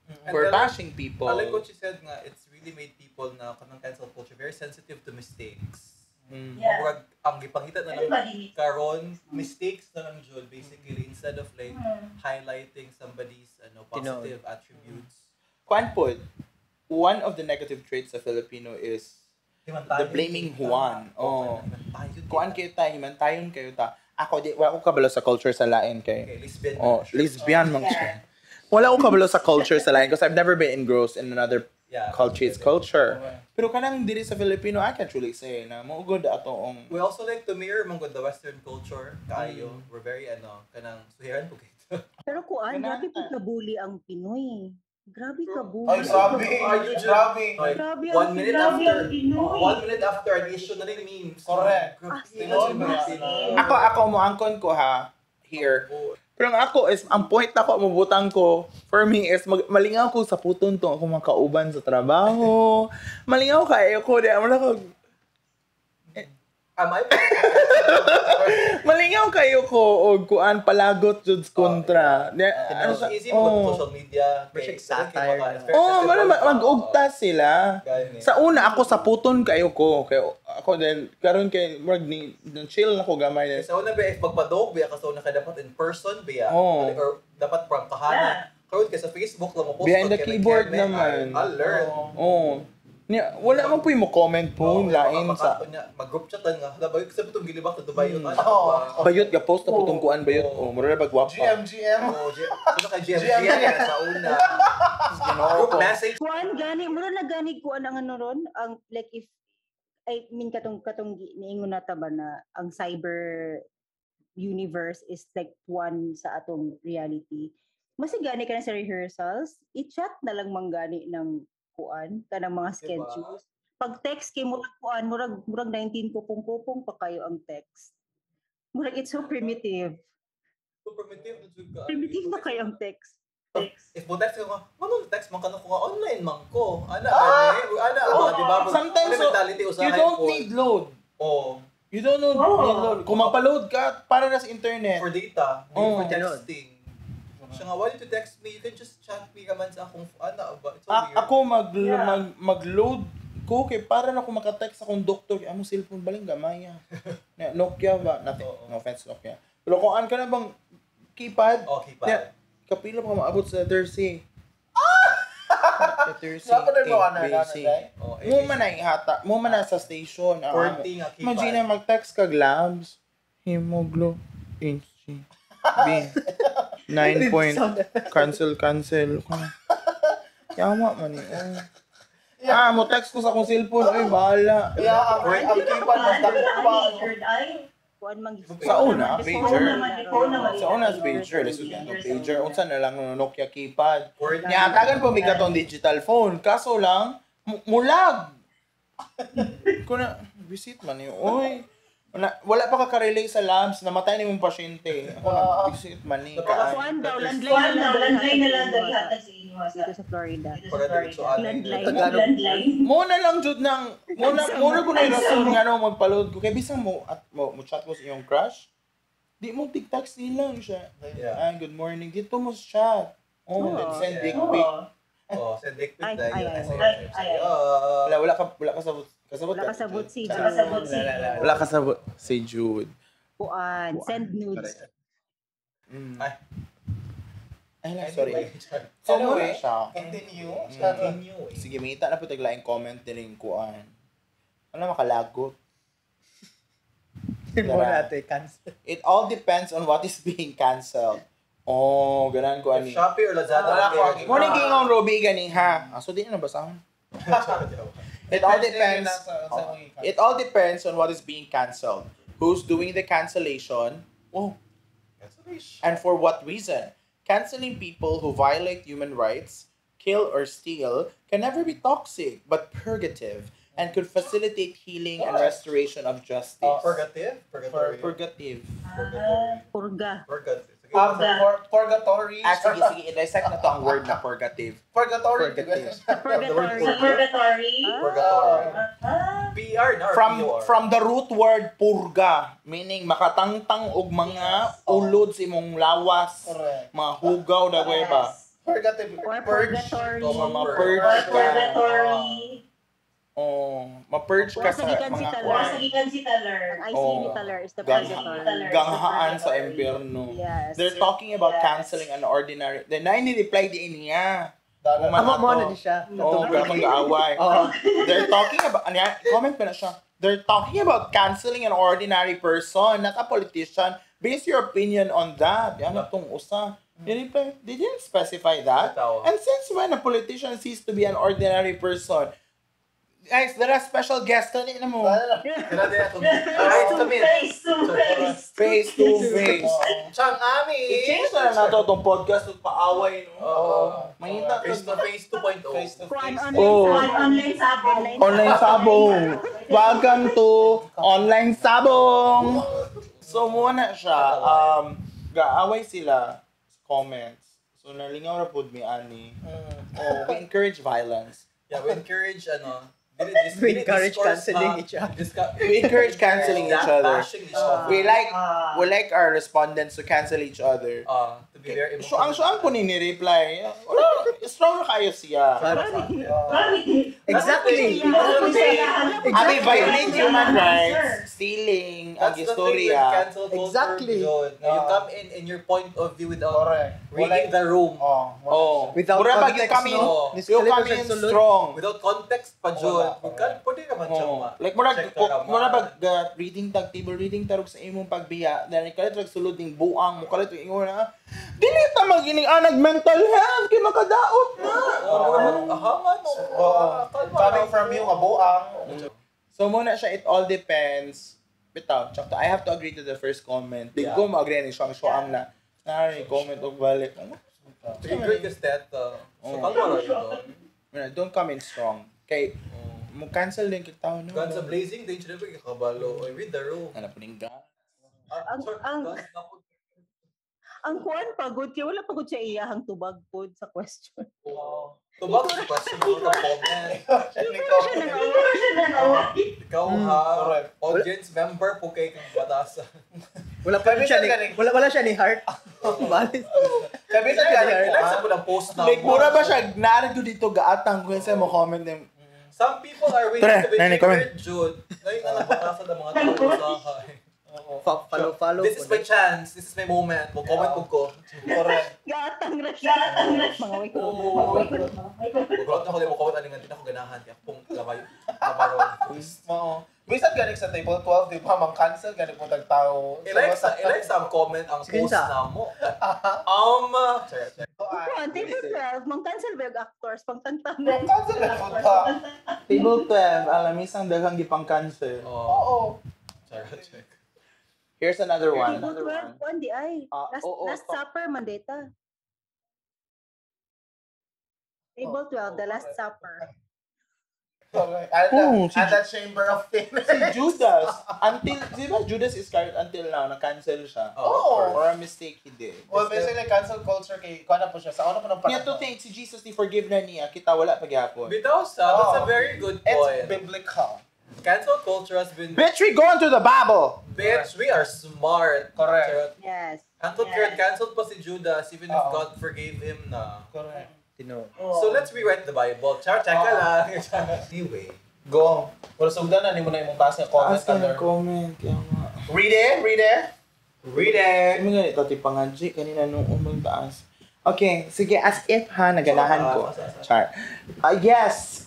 And for I like- bashing people. I like what you said nga, it's really made people na kanang cancel culture very sensitive to mistakes. Yeah. Murag, ang gipangita na lang Everybody needs. karon mistakes na lang jud basically instead of like highlighting somebody's ano positive attributes. Kwan pod, one of the negative traits of Filipino is the blaming Juan. Oh. Kuan kayo ta, himantayon kayo ta. Ako di wala ko kabalo sa culture sa lain kay. Okay, lesbian. Oh, lesbian man siya. Wala ko kabalo sa culture sa lain because I've never been engrossed in another Yeah. country's culture. Pero kanang diri sa Filipino, I can't truly say na mo good ato ang We also like to mirror man gud the western culture kaayo. We're very ano kanang suhiran po kayo. Pero kuan, Ganaan grabe po ka. kabuli ang Pinoy. Grabe kabuli. Ay, grabe. Are you just- Grabe. Like, Grabe one ang minute grabe after ang Pinoy. 1 minute after an issue na rin memes. Correct. Grabe. Ah, Tinuod ba? Ako ako mo angkon ko ha here. Pero ang ako is ang point ako mabutang ko for me is malingaw ko sa puton tong ako mga kauban sa trabaho. Malingaw kayo ko di wala ko Am I? malingaw kayo ko og kuan palagot jud kontra. Di, ano It's sa- easy oh. mo social media. Pero siya satire na. Oh, mara mag-ugta sila. Gani. Sa una ako sa puton kayo ko kay ako din karon kay murag ni chill na ko gamay. Sa una ba, if magpadog, biya ka sa una ka dapat in person, biya. Oo. Or dapat from kahanan. Karon kay sa Facebook lang mo post. Behind the kay keyboard keme, naman. I'll learn. Oh. Niya, wala man po yung mo comment po Oo, lain sa mag-group chat lang nga. Hala, bayot sa itong gilibak na Dubai yun. Ano ba? bayot ga post na putong kuan bayot oh mura na bagwapa. GM, GM. Oo, Sino kay GM? GM sa una. Group message. Kuan gani, mura na gani kuan ang ano ron, ang like if I mean katong katong niingon nata ba na ang cyber universe is like one sa atong reality. Mas gani ka na sa rehearsals, i-chat na lang manggani ng kuan kanang mga Diba? schedules. Pag text kay murag kuan, murag 19 kupong-kupong pa kayo ang text. Murag it's so primitive. So primitive na jud ka. Primitive na kayo ang text. Text. If mo text ka nga, manong text man ka na ko nga online man ko. Ana gani, ana ba, di ba? Sometimes, Wala mentality usahay You don't po. need load. Oh, You don't need load. Kung mapaload ka para na sa internet. for data, di Oh. for texting. Siya nga, why did you text me? You can just chat me raman sa akong, ana ba? It's so weird. Ako mag-load ko kay para na ako maka-text akong doktor kay among cellphone baling gamay ah. Na, Nokia ba? Nothing. Oo. No offense Nokia. Pero kung an ka na bang keypad, Oh, keypad. Yeah. Kapila pa maabot sa letter C. Letter C, Saan pa A, mo ano B, ano C. day? Oh, Mo man na ihata, mo man na sa station. Ang amo. 40 nga keypad. Imagine na mag-text kag labs. Hemoglo H C B 9 point cancel cancel. Yawa man eh. Oh. Ah, mo text ko sa akong cellphone. Ay, bahala. Yeah, ang keypad mas dako pa. Ay, Kuan man Sa una, pager. Pager. Sa una, pager. Lisod nga pager. Unsa na lang Nokia keypad. Word. Nihatagan po mi katong digital phone. Kaso lang, mulag. Kuna, visit man yun. Uy, wala pa ka ka-relay sa labs, namatay ni mong pasyente. Ako na, visit man ni. Kuan daw, landline na lang daw ihatag sa inyo dito sa Florida. Para diretso Landline. Landline. Mo na lang jud nang mo na ko na rason nga no magpaload ko kay bisan mo at mo chat mo sa iyong crush. Di mo tig-text nilang siya. Yeah. Ay, good morning. Dito mo chat. Oh, Oo. send dick pic. Oh, send dick pic Ay, dahil. ay, ay. Wala ka kasabot. Wala kasabot si Jude. Jude. Wala kasabot si Jude. Kuan, send nudes. Ay. Ay, sorry. So, Anyway, muna siya. Continue. Continue. Sige, mangita na po taglaing comment din kuan. Ano makalagot? Mo na ito, cancel. It all depends on what is being canceled. Oh, ganan ko ani. Shopee or Lazada. Wala ko ang Mo ni gingon Ruby gani ha. Ah, so di na basahon. It all depends. It all depends on what is being canceled. Who's doing the cancellation? Oh, and for what reason? Canceling people who violate human rights, kill or steal can never be toxic but purgative and could facilitate healing and restoration of justice. Purgative? Purgatory. Purgative. Purgatory. Purga. Purgative. Purgatory. Ah, sige, i-dissect na to ang word na purgative. Purgatory. Purgative. Purgatory. Purgatory. Purgatory. PR na or From PR? from the root word purga, meaning makatangtang og mga ulod sa imong lawas, Correct. mga hugaw na ba? Purgative. Or Purge. purgatory. Oh, mga purge ka. Purgatory. Oh, ma-purge ka sa Or mga sa Or sa gikan si Taler. Ang ICU ni Taler is the purgatory. Ganghaan sa impyerno. Yes. They're talking about canceling an ordinary. Then na ni-reply din niya. Amo mo na siya. Oh, katong gaaway. They're talking about, ano yan? Comment pa na siya. They're talking about canceling an ordinary person, not a politician. Base your opinion on that. Yan atong usa. They didn't specify that. And since when a politician ceased to be an ordinary person? Guys, there are special guests. Kanina mo. Face to face. Face to face. Chang Ami. I-change na lang nato itong podcast at paaway, no? Oo. Mahita. Face to face 2.0. Face to face. Oh. Online sabong. Online sabong. Welcome to Online Sabong. So, muna siya. Gaaway sila sa comments. So, nalingaw ra pud mi ani. Oh, we encourage violence. Yeah, we encourage, ano, We encourage canceling each other. We encourage canceling each other. Bashing each other. We like our respondents to cancel each other. To be very So ang so ang po ni reply, wala, strong na kayo siya. Exactly. Abi violate human rights, stealing, ang That's the thing with istorya. cancel culture. Exactly. Yun. You come in your point of view without reading Wala- the room. Oh. Without Mura pag you context, come in, no? you come in strong. Without context pa, Jun. Pwede naman siya Oh. Like murag check ka naman. murag pag reading tag table reading tarog sa imong pagbiya, then kalit rag sulod ning buang mo kalit ingon na dili ta magining anag mental health kay makadaot na. Aha nga no. Coming from you, kabuang. So muna siya, it all depends. Bitaw, tsakto, I have to agree to the first comment. Di ko ma-agree ni Shuang Shuang na nari comment og balik. Trigger ka stat. So kalma lang yun. Don't come in strong. Kay mo cancel din kay tao no. Guns a blazing, din siya na kabalo. Oy, read the room. Ano po ning gun? Ang kuan pagod kay wala pagod siya iyahang tubag pod sa question. Oo. Tubag sa question mo ka comment. Ikaw ha, audience member po kay kang batasa. Wala pa siya ni wala siya ni heart. Balis. Sabi sa gani Like sa pulang post na. Like mura ba siya naarad ko dito gaatang ko sa mo comment din. Some people are waiting Tara, to be nani, comment. triggered, Jude. Ngayon nga nabatasan ng mga tao sa Follow, follow. This is my chance. This is my moment. Mo-comment po ko. Correct. Gatang ra siya. Mga way ko. Pagkaroon ako, di mo comment, alingan din ako ganahan. Kaya pong lamay, lamaron. Oo. Bisan gani sa table 12, di ba? Mang-cancel gani po tagtao. I-like sa ang comment, ang post na mo. Kuan table 12 mang cancel ba yung actors pang tangtang. Mang-cancel na po ta. Table 12, alamisang daghang gipang cancel. Oo. Sorry, check. Here's another one. Table 12, kuan di ay. Ah, Last, oo, last Supper man data. Table 12, the Last Supper. Correct. And, Oh, and the Chamber of Phoenix. Si Judas, until, di ba Judas Iscariot until now, na-cancel siya? Oo. Or a mistake he did. Well, basically, cancel culture kay, kuha na po siya. Sa una po ng Niya to think, si Jesus ni forgive na niya, kita wala pagyapon. Bitaw sa, that's a Oh. very good It's point. biblical. Cancel culture has been... Bitch, we go into the Bible! Bitch, we are smart. Correct. Charot. Yes. Cancel Yes. Canceled pa si Judas even if Oo. God forgave him na. Correct. Tino. So let's rewrite the Bible. Char, chaka Oo. lang. Anyway. Go. Wala sugdan na ni mo na imong taas nga comment under. comment. Kaya nga. Read it, read it. Read it! Ano nga ito, tipangadji, kanina nung umang taas. Okay, sige, as if ha, naganahan ko. Char. Yes,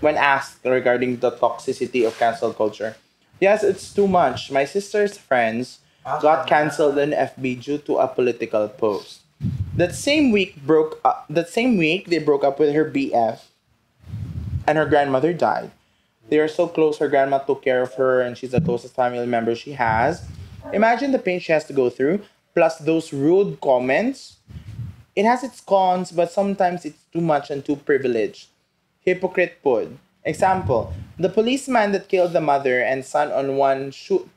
when asked regarding the toxicity of cancel culture, yes, it's too much. My sister's friends got canceled on FB due to a political post. That same week they broke up with her BF and her grandmother died. They are so close, her grandma took care of her and she's the closest family member she has. Imagine the pain she has to go through, plus those rude comments. It has its cons, but sometimes it's too much and too privileged. Hypocrite pod. Example, the policeman that killed the mother and son on one shoot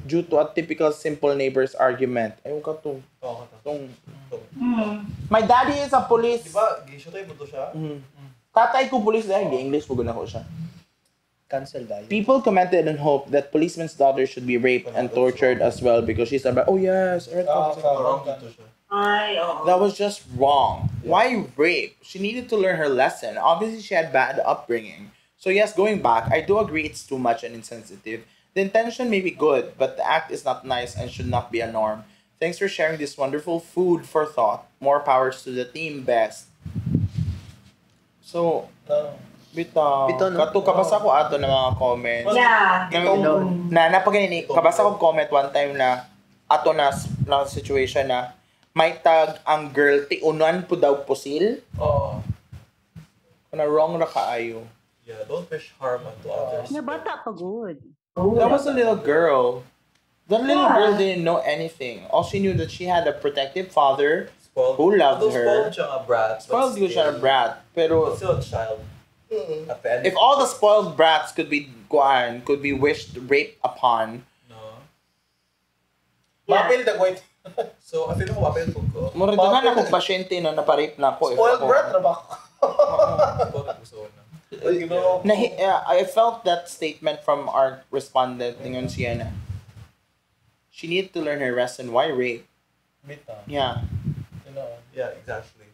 due to a typical simple neighbor's argument. Ayun ka to. Oo, ka to. Tong. My daddy is a police. Di ba, gishotoy mo to siya? Mm. Tatay ko police dahil English mo ko siya. Cancel dahil. People commented and hoped that policeman's daughter should be raped and tortured as well because she's about, oh yes, Earth Oo, Wrong dito siya. Ay, oo. That was just wrong. Why rape? She needed to learn her lesson. Obviously, she had bad upbringing. So yes, going back, I do agree it's too much and insensitive. The intention may be good, but the act is not nice and should not be a norm. Thanks for sharing this wonderful food for thought. More powers to the team, best. So, No. bitaw. Bitaw, no? Kato, kabasa ko ato ng mga comments. Yeah. Na napaganini, kabasa ko comment one time na ato na, na situation na may tag ang girl tiunan po daw pusil. Oo. Na wrong ra kaayo. Yeah, don't wish harm onto others. Nga bata pa good. That was a little girl. That little Yeah. girl didn't know anything. All she knew that she had a protective father Spoiled. who loved Although her. spoiled siya nga brat. but Spoiled yun siya still- brat. Pero But still a child. At the end. if all the spoiled brats could be guan, could be wished raped upon, No. Yeah. Mapil the wait. So, I feel ko mapil po ko. mura daghan akong pasyente na naparape na ako. If Spoiled ako- brat ra ba ako? Spoiled ko so na. Ginoo. Na, I felt that statement from our respondent, ningon siya na, she needed to learn her lesson. Why rape? Bitaw. Yeah. Ginoo. Yeah, exactly.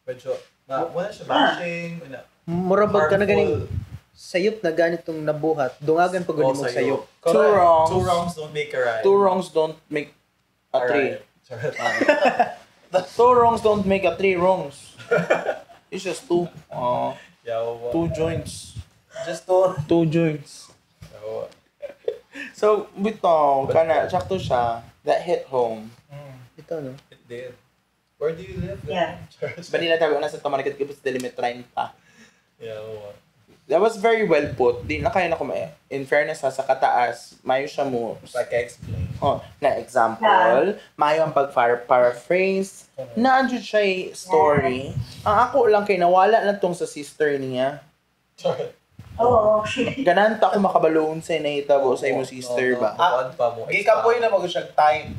Medyo, na, wala siya bashing, wala. Mura bag ka na ganing Harmful. sayop na ganitong nabuhat. Dungagan pa Oh, gud mo sayop. Two Correct. wrongs. Two wrongs don't make a right. Two wrongs don't make a three. Alright. Charot. Two wrongs don't make a three wrongs. It's just two. Yawa. Two joints. Just to Two joints. Yawa. So, bitaw, kana, sakto siya. That hit home. Ito no. It did. Where do you live? Yeah. Charot. Manila tabi na sa Tamarikat Kipos Delimit 30. Yawa. That was very well put. Di na kaya na kuma. In fairness ha, sa kataas, mayo siya mo. like I explain. Oh, na example, mayo ang pag-paraphrase, na andyan siya eh, story. Ang ako lang kay nawala na tong sa sister niya. Charot. Oo. Ganahan ta ako makabaloon sa nahitabo sa imo sister ba? Ah, pa mo. Gikapoy na magud siya time.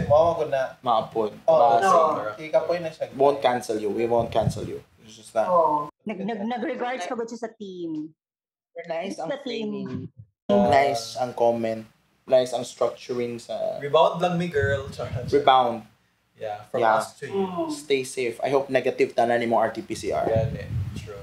Mao magud na. Maapod. Oo. Basi. No. Gikapoy na siya. Won't cancel you. We won't cancel you. It's just that. Oo. Nag-regards pa gud siya sa team. Nice ang Sa team. framing. Nice ang comment. Nice ang structuring sa Rebound lang me, girl. Charot. rebound. Yeah, from Yeah. us to you. Stay safe. I hope negative tanan ni mo RT-PCR. Yan eh. True.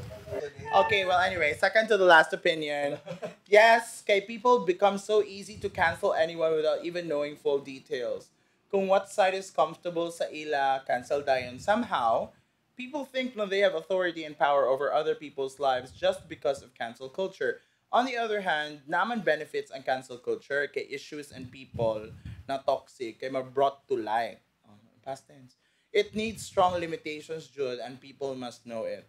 Okay, well, anyway, second to the last opinion. Yes, kay people become so easy to cancel anyone without even knowing full details. Kung what side is comfortable sa ila, cancel dayon. Somehow, people think na they have authority and power over other people's lives just because of cancel culture. On the other hand, naman benefits ang cancel culture kay issues and people na toxic kay ma-brought to light. Oh, past tense. It needs strong limitations, Jude, and people must know it.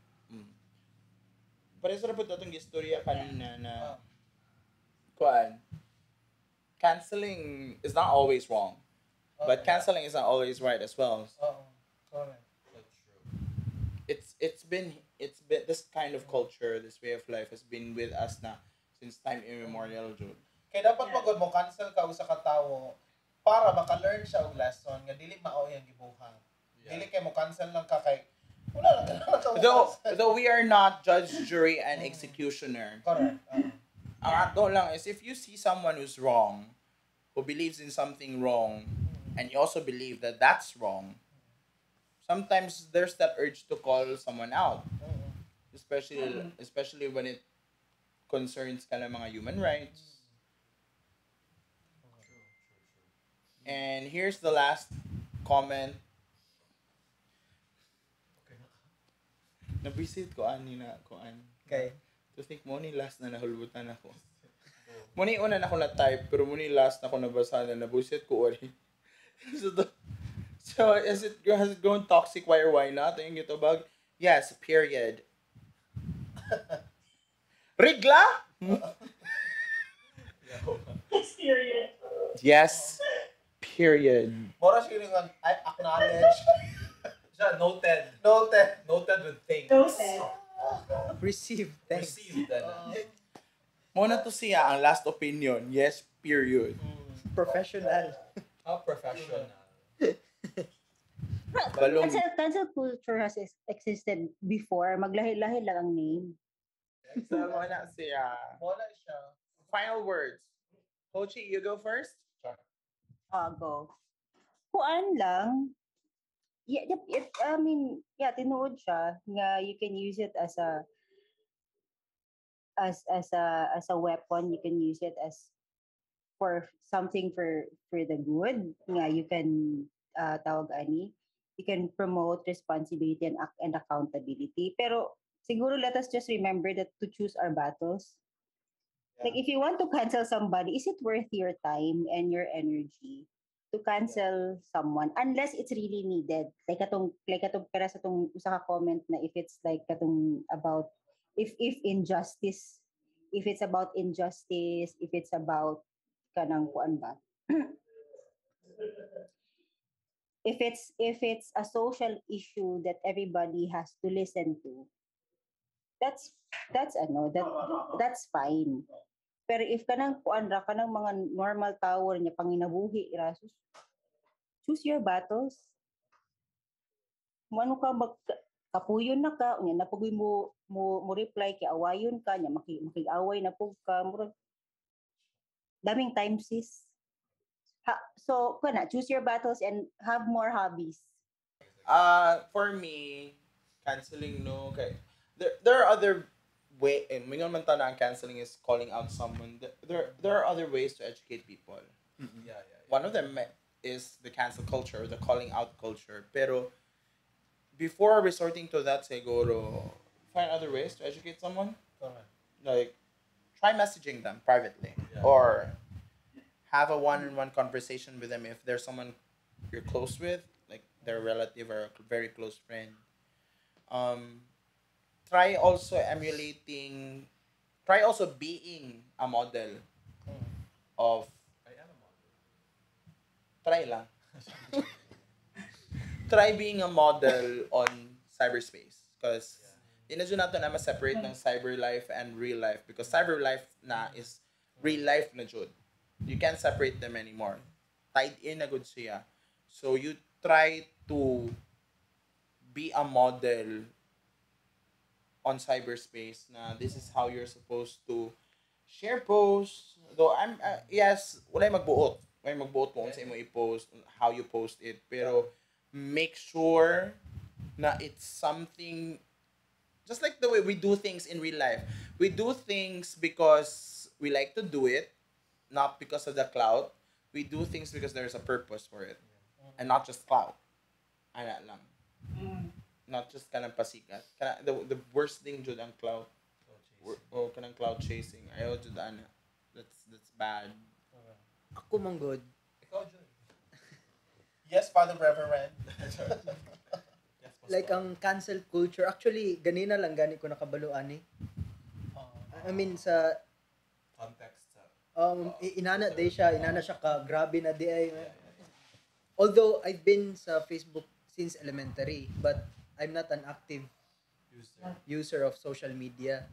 Pareho ra po itong istorya kanina na kuan. Canceling is not always wrong, but canceling is not always right as well. Oo. Correct. So true. It's been this kind of culture, this way of life has been with us na since time immemorial, jud. Kaya dapat magod mo cancel ka usa ka tawo para maka-learn siya og lesson nga dili mao iyang gibuhat. Yeah. Dili kay mo cancel lang ka kay wala lang ka mo Though cancel. though we are not judge, jury, and executioner. Correct. Oo. Ang ato lang is if you see someone who's wrong, who believes in something wrong, and you also believe that that's wrong, sometimes there's that urge to call someone out. Especially when it concerns ka ng mga human rights. True, true, true. And here's the last comment. Okay na ka. Nabisit ko ani na ko an. Okay. To think mo ni last na nahulbutan ako. Mo ni una na ako na type pero mo ni last na ako nabasa na nabusit ko ori. So is it has it grown toxic, why or why not? Ayun ito bag. Yes, period. Rigla? Yeah. Period. Yes. Period. Mora siya yung I acknowledge. Siya, noted. Noted. Noted with thanks. Noted. Receive. Thanks. Received. Ano. Mo na to siya ang last opinion. Yes, period. Professional. How professional. Balong Cancel culture has existed before. Maglahi-lahi lang ang name. So, mo na siya. Wala siya. Final words. Pochi, you go first. Ah, go. Kuan lang. Yeah, I mean, yeah, tinuod siya nga you can use it as a weapon. You can use it as for something for the good. Nga you can tawag ani, you can promote responsibility and accountability. Pero siguro let us just remember that to choose our battles. Like if you want to cancel somebody, is it worth your time and your energy to cancel someone unless it's really needed? Like atong para sa tong usa ka comment na if it's like katong about if injustice, if it's about injustice, if it's about kanang kuan ba? If it's a social issue that everybody has to listen to, that's ano, that's fine. Pero if kanang kuan ra, kanang mga normal tao niya panginabuhi ra, sus, choose your battles. Mo ka mag kapuyon na ka, unya na pugoy mo reply kay awayon ka nya, makiaway na pug ka, murag daming time, sis. Ha, so kana, choose your battles and have more hobbies. For me, canceling, no. Okay. There are other way and mingon man ta na ang canceling is calling out someone. There are other ways to educate people. One of them is the cancel culture, the calling out culture. Pero before resorting to that, siguro, find other ways to educate someone. Correct. Like, try messaging them privately or have a one-on-one conversation with them if there's someone you're close with, like their relative or a very close friend. Try also emulating, try also being a model of I am a model. Try lang. Try being a model on cyberspace. Because yeah, na jud nato na ma-separate ng cyber life and real life because cyber life na is real life na jud. You can't separate them anymore. Tied in na gud siya. So you try to be a model on cyberspace na this is how you're supposed to share posts. Though I'm yes, walay magbuot. Walay magbuot kung unsa imo i-post, how you post it, pero make sure na it's something just like the way we do things in real life. We do things because we like to do it, not because of the clout. We do things because there's a purpose for it. And not just clout. Ana lang. Not just kanang pasikat. Kana, the worst thing jud ang clout. Clout chasing. O kanang clout chasing. Ayaw jud ana. That's bad. Ako man gud. Ikaw, Joy. Yes, Father Reverend. Yes, Like Pastor. ang cancel culture, actually ganina lang gani ko nakabalo ani. Oh. I mean sa Context sa Inana day siya, inana siya ka grabe na di ay. Although I've been sa Facebook since elementary, but I'm not an active user of social media.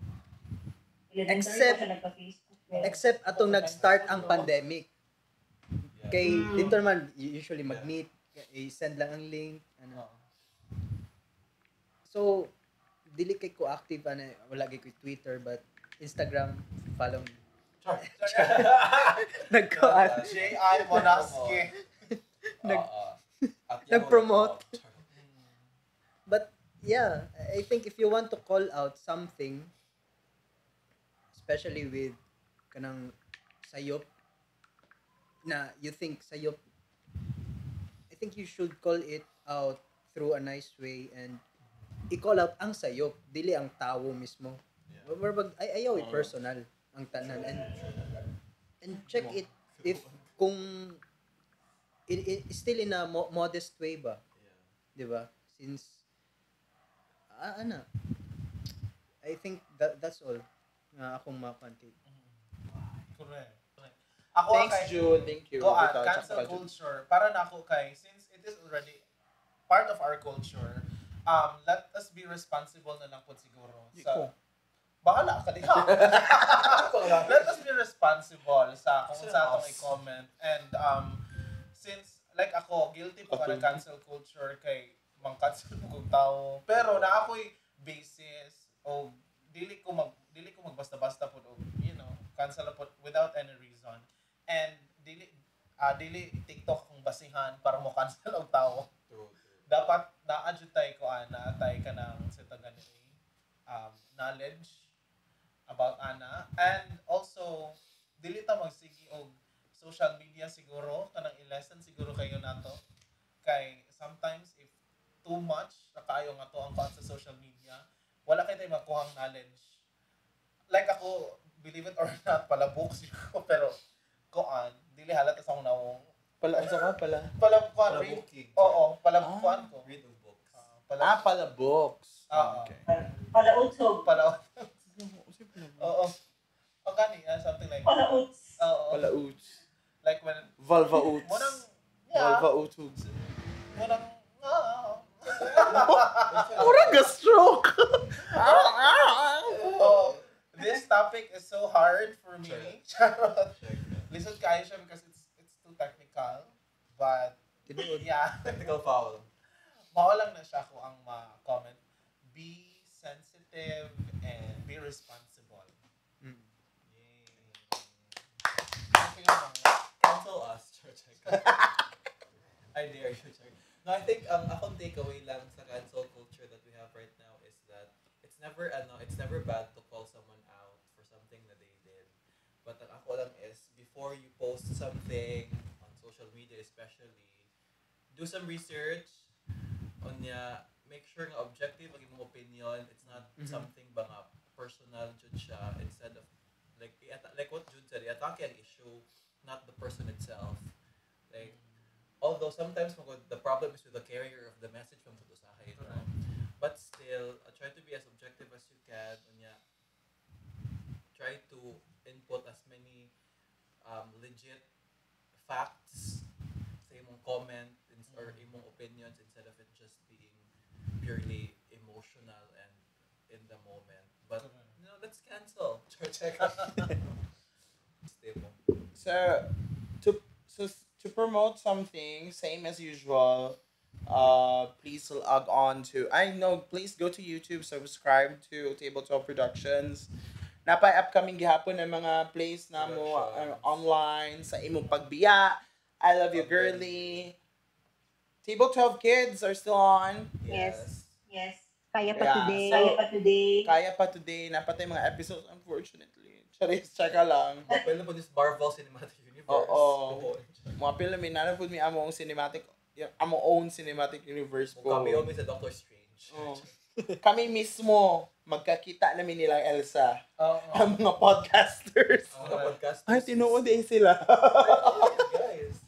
Except atong nag-start ang pandemic. Kay dito naman usually mag-meet, i-send lang ang link, ano. So dili kay ko active ana, wala kay ko Twitter, but Instagram, follow me. Nagkuan. J.I. Monaski. Nag-promote. But yeah, I think if you want to call out something, especially with kanang sayop na you think sayop, I think you should call it out through a nice way and i-call out ang sayop, dili ang tawo mismo. Yeah. Ay, ayaw i-personal ang tanan, and check it if kung it still in a modest way ba. Yeah. 'Di ba? Since ana, I think that's all nga akong makuan kay. Correct. Ako, thanks, kay, June. Thank you. Go on, cancel culture. Para na ako kay, since it is already part of our culture, let us be responsible na lang po siguro. Sa, bahala ka diha. Let us be responsible sa kung sa atong i-comment. And since, like ako, guilty po ka ng cancel culture kay mang-cancel po kong tao. Pero na ako'y basis o dili ko magbasta-basta po o, you know, cancel po without any reason. And dili TikTok akong basihan para mo cancel og tao. True. Dapat naa jud tay ko ana tay ka ng sa taga knowledge about ana, and also dili ta magsigi og social media siguro, kanang i-lesson siguro kayo nato kay sometimes if too much na kaayo nga to ang kuan sa social media, wala kay tay makuhang knowledge. Like ako, believe it or not, pala books ko, pero kuan dili halata sa akong nawong. Pala unsa ka pala? Pala kuan read. Oo, pala kuan ko. Read of books. Pala books. Okay. Pala utsog. Pala oo. O gani, something like pala uts. Oo. Pala uts. Like when vulva uts. Munang, yeah. Vulva utug. Munang Murag a stroke. Oh, this topic is so hard for me. Charot. Listen kayo siya because it's too technical. But yeah, technical foul. Mao lang na siya ko ang ma-comment. Be sensitive and be responsible. Mm. Yay. Cancel us, Church. I dare you, Church. No, I think ang akong takeaway lang sa cancel culture that we have right now is that it's never bad to call someone out for something that they did. But ang ako lang is, before you post something on social media especially, do some research. Unya, make sure nga objective ang imong opinion. It's not something ba nga personal jud siya, instead of like what Jude said, i-atake ang issue, not the person itself. Like, although sometimes the problem is with the carrier of the message from usahay, no? But still, try to be as objective as you can. Unya, try to input as many legit facts sa imong comment or imong opinions instead of it just being purely emotional and in the moment. But you know, let's cancel. So to promote something, same as usual, please log on to, please go to YouTube, subscribe to Table 12 Productions. Napay upcoming gihapon ng mga plays na mo online sa imong pagbiya. I Love You Girly. Table 12 Kids are still on. Yes. Yes. Kaya pa today. So, Kaya pa today. Kaya pa today. Napatay mga episodes, unfortunately. Charis, tsaka lang. Mapil na po this Marvel Cinematic Universe. Oo. Mapil na, minana po mi among cinematic, among own cinematic universe po. Kami omi sa Doctor Strange. Oh. Kami mismo, magkakita namin nilang Elsa. Ang mga podcasters. Ang mga podcasters. Ay, tinuod eh sila. Guys.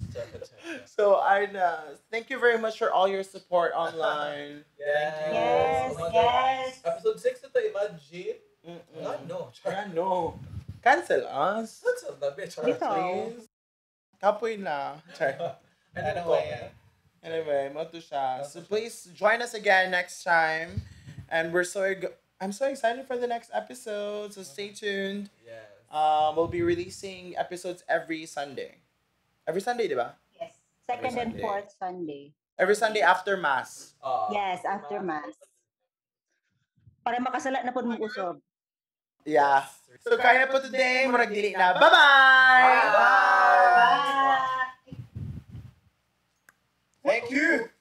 So, Arna, thank you very much for all your support online. Yes. Thank you. Yes, yes. Episode 6 na to, imagine. No. No. Cancel us. Cancel sa labi. Bitaw. Kapoy na. Char. Anyway, Anyway, mao to siya. So please join us again next time. And I'm so excited for the next episode. So stay tuned. Yes. We'll be releasing episodes every Sunday. Every Sunday, diba? Yes. Second and Sunday. Fourth Sunday. Every Sunday after Mass. Yes, after Mass. Para makasala na pud mo usob. Yeah. So kaya po today, murag dili na. Bye-bye! Bye! Bye. Thank you!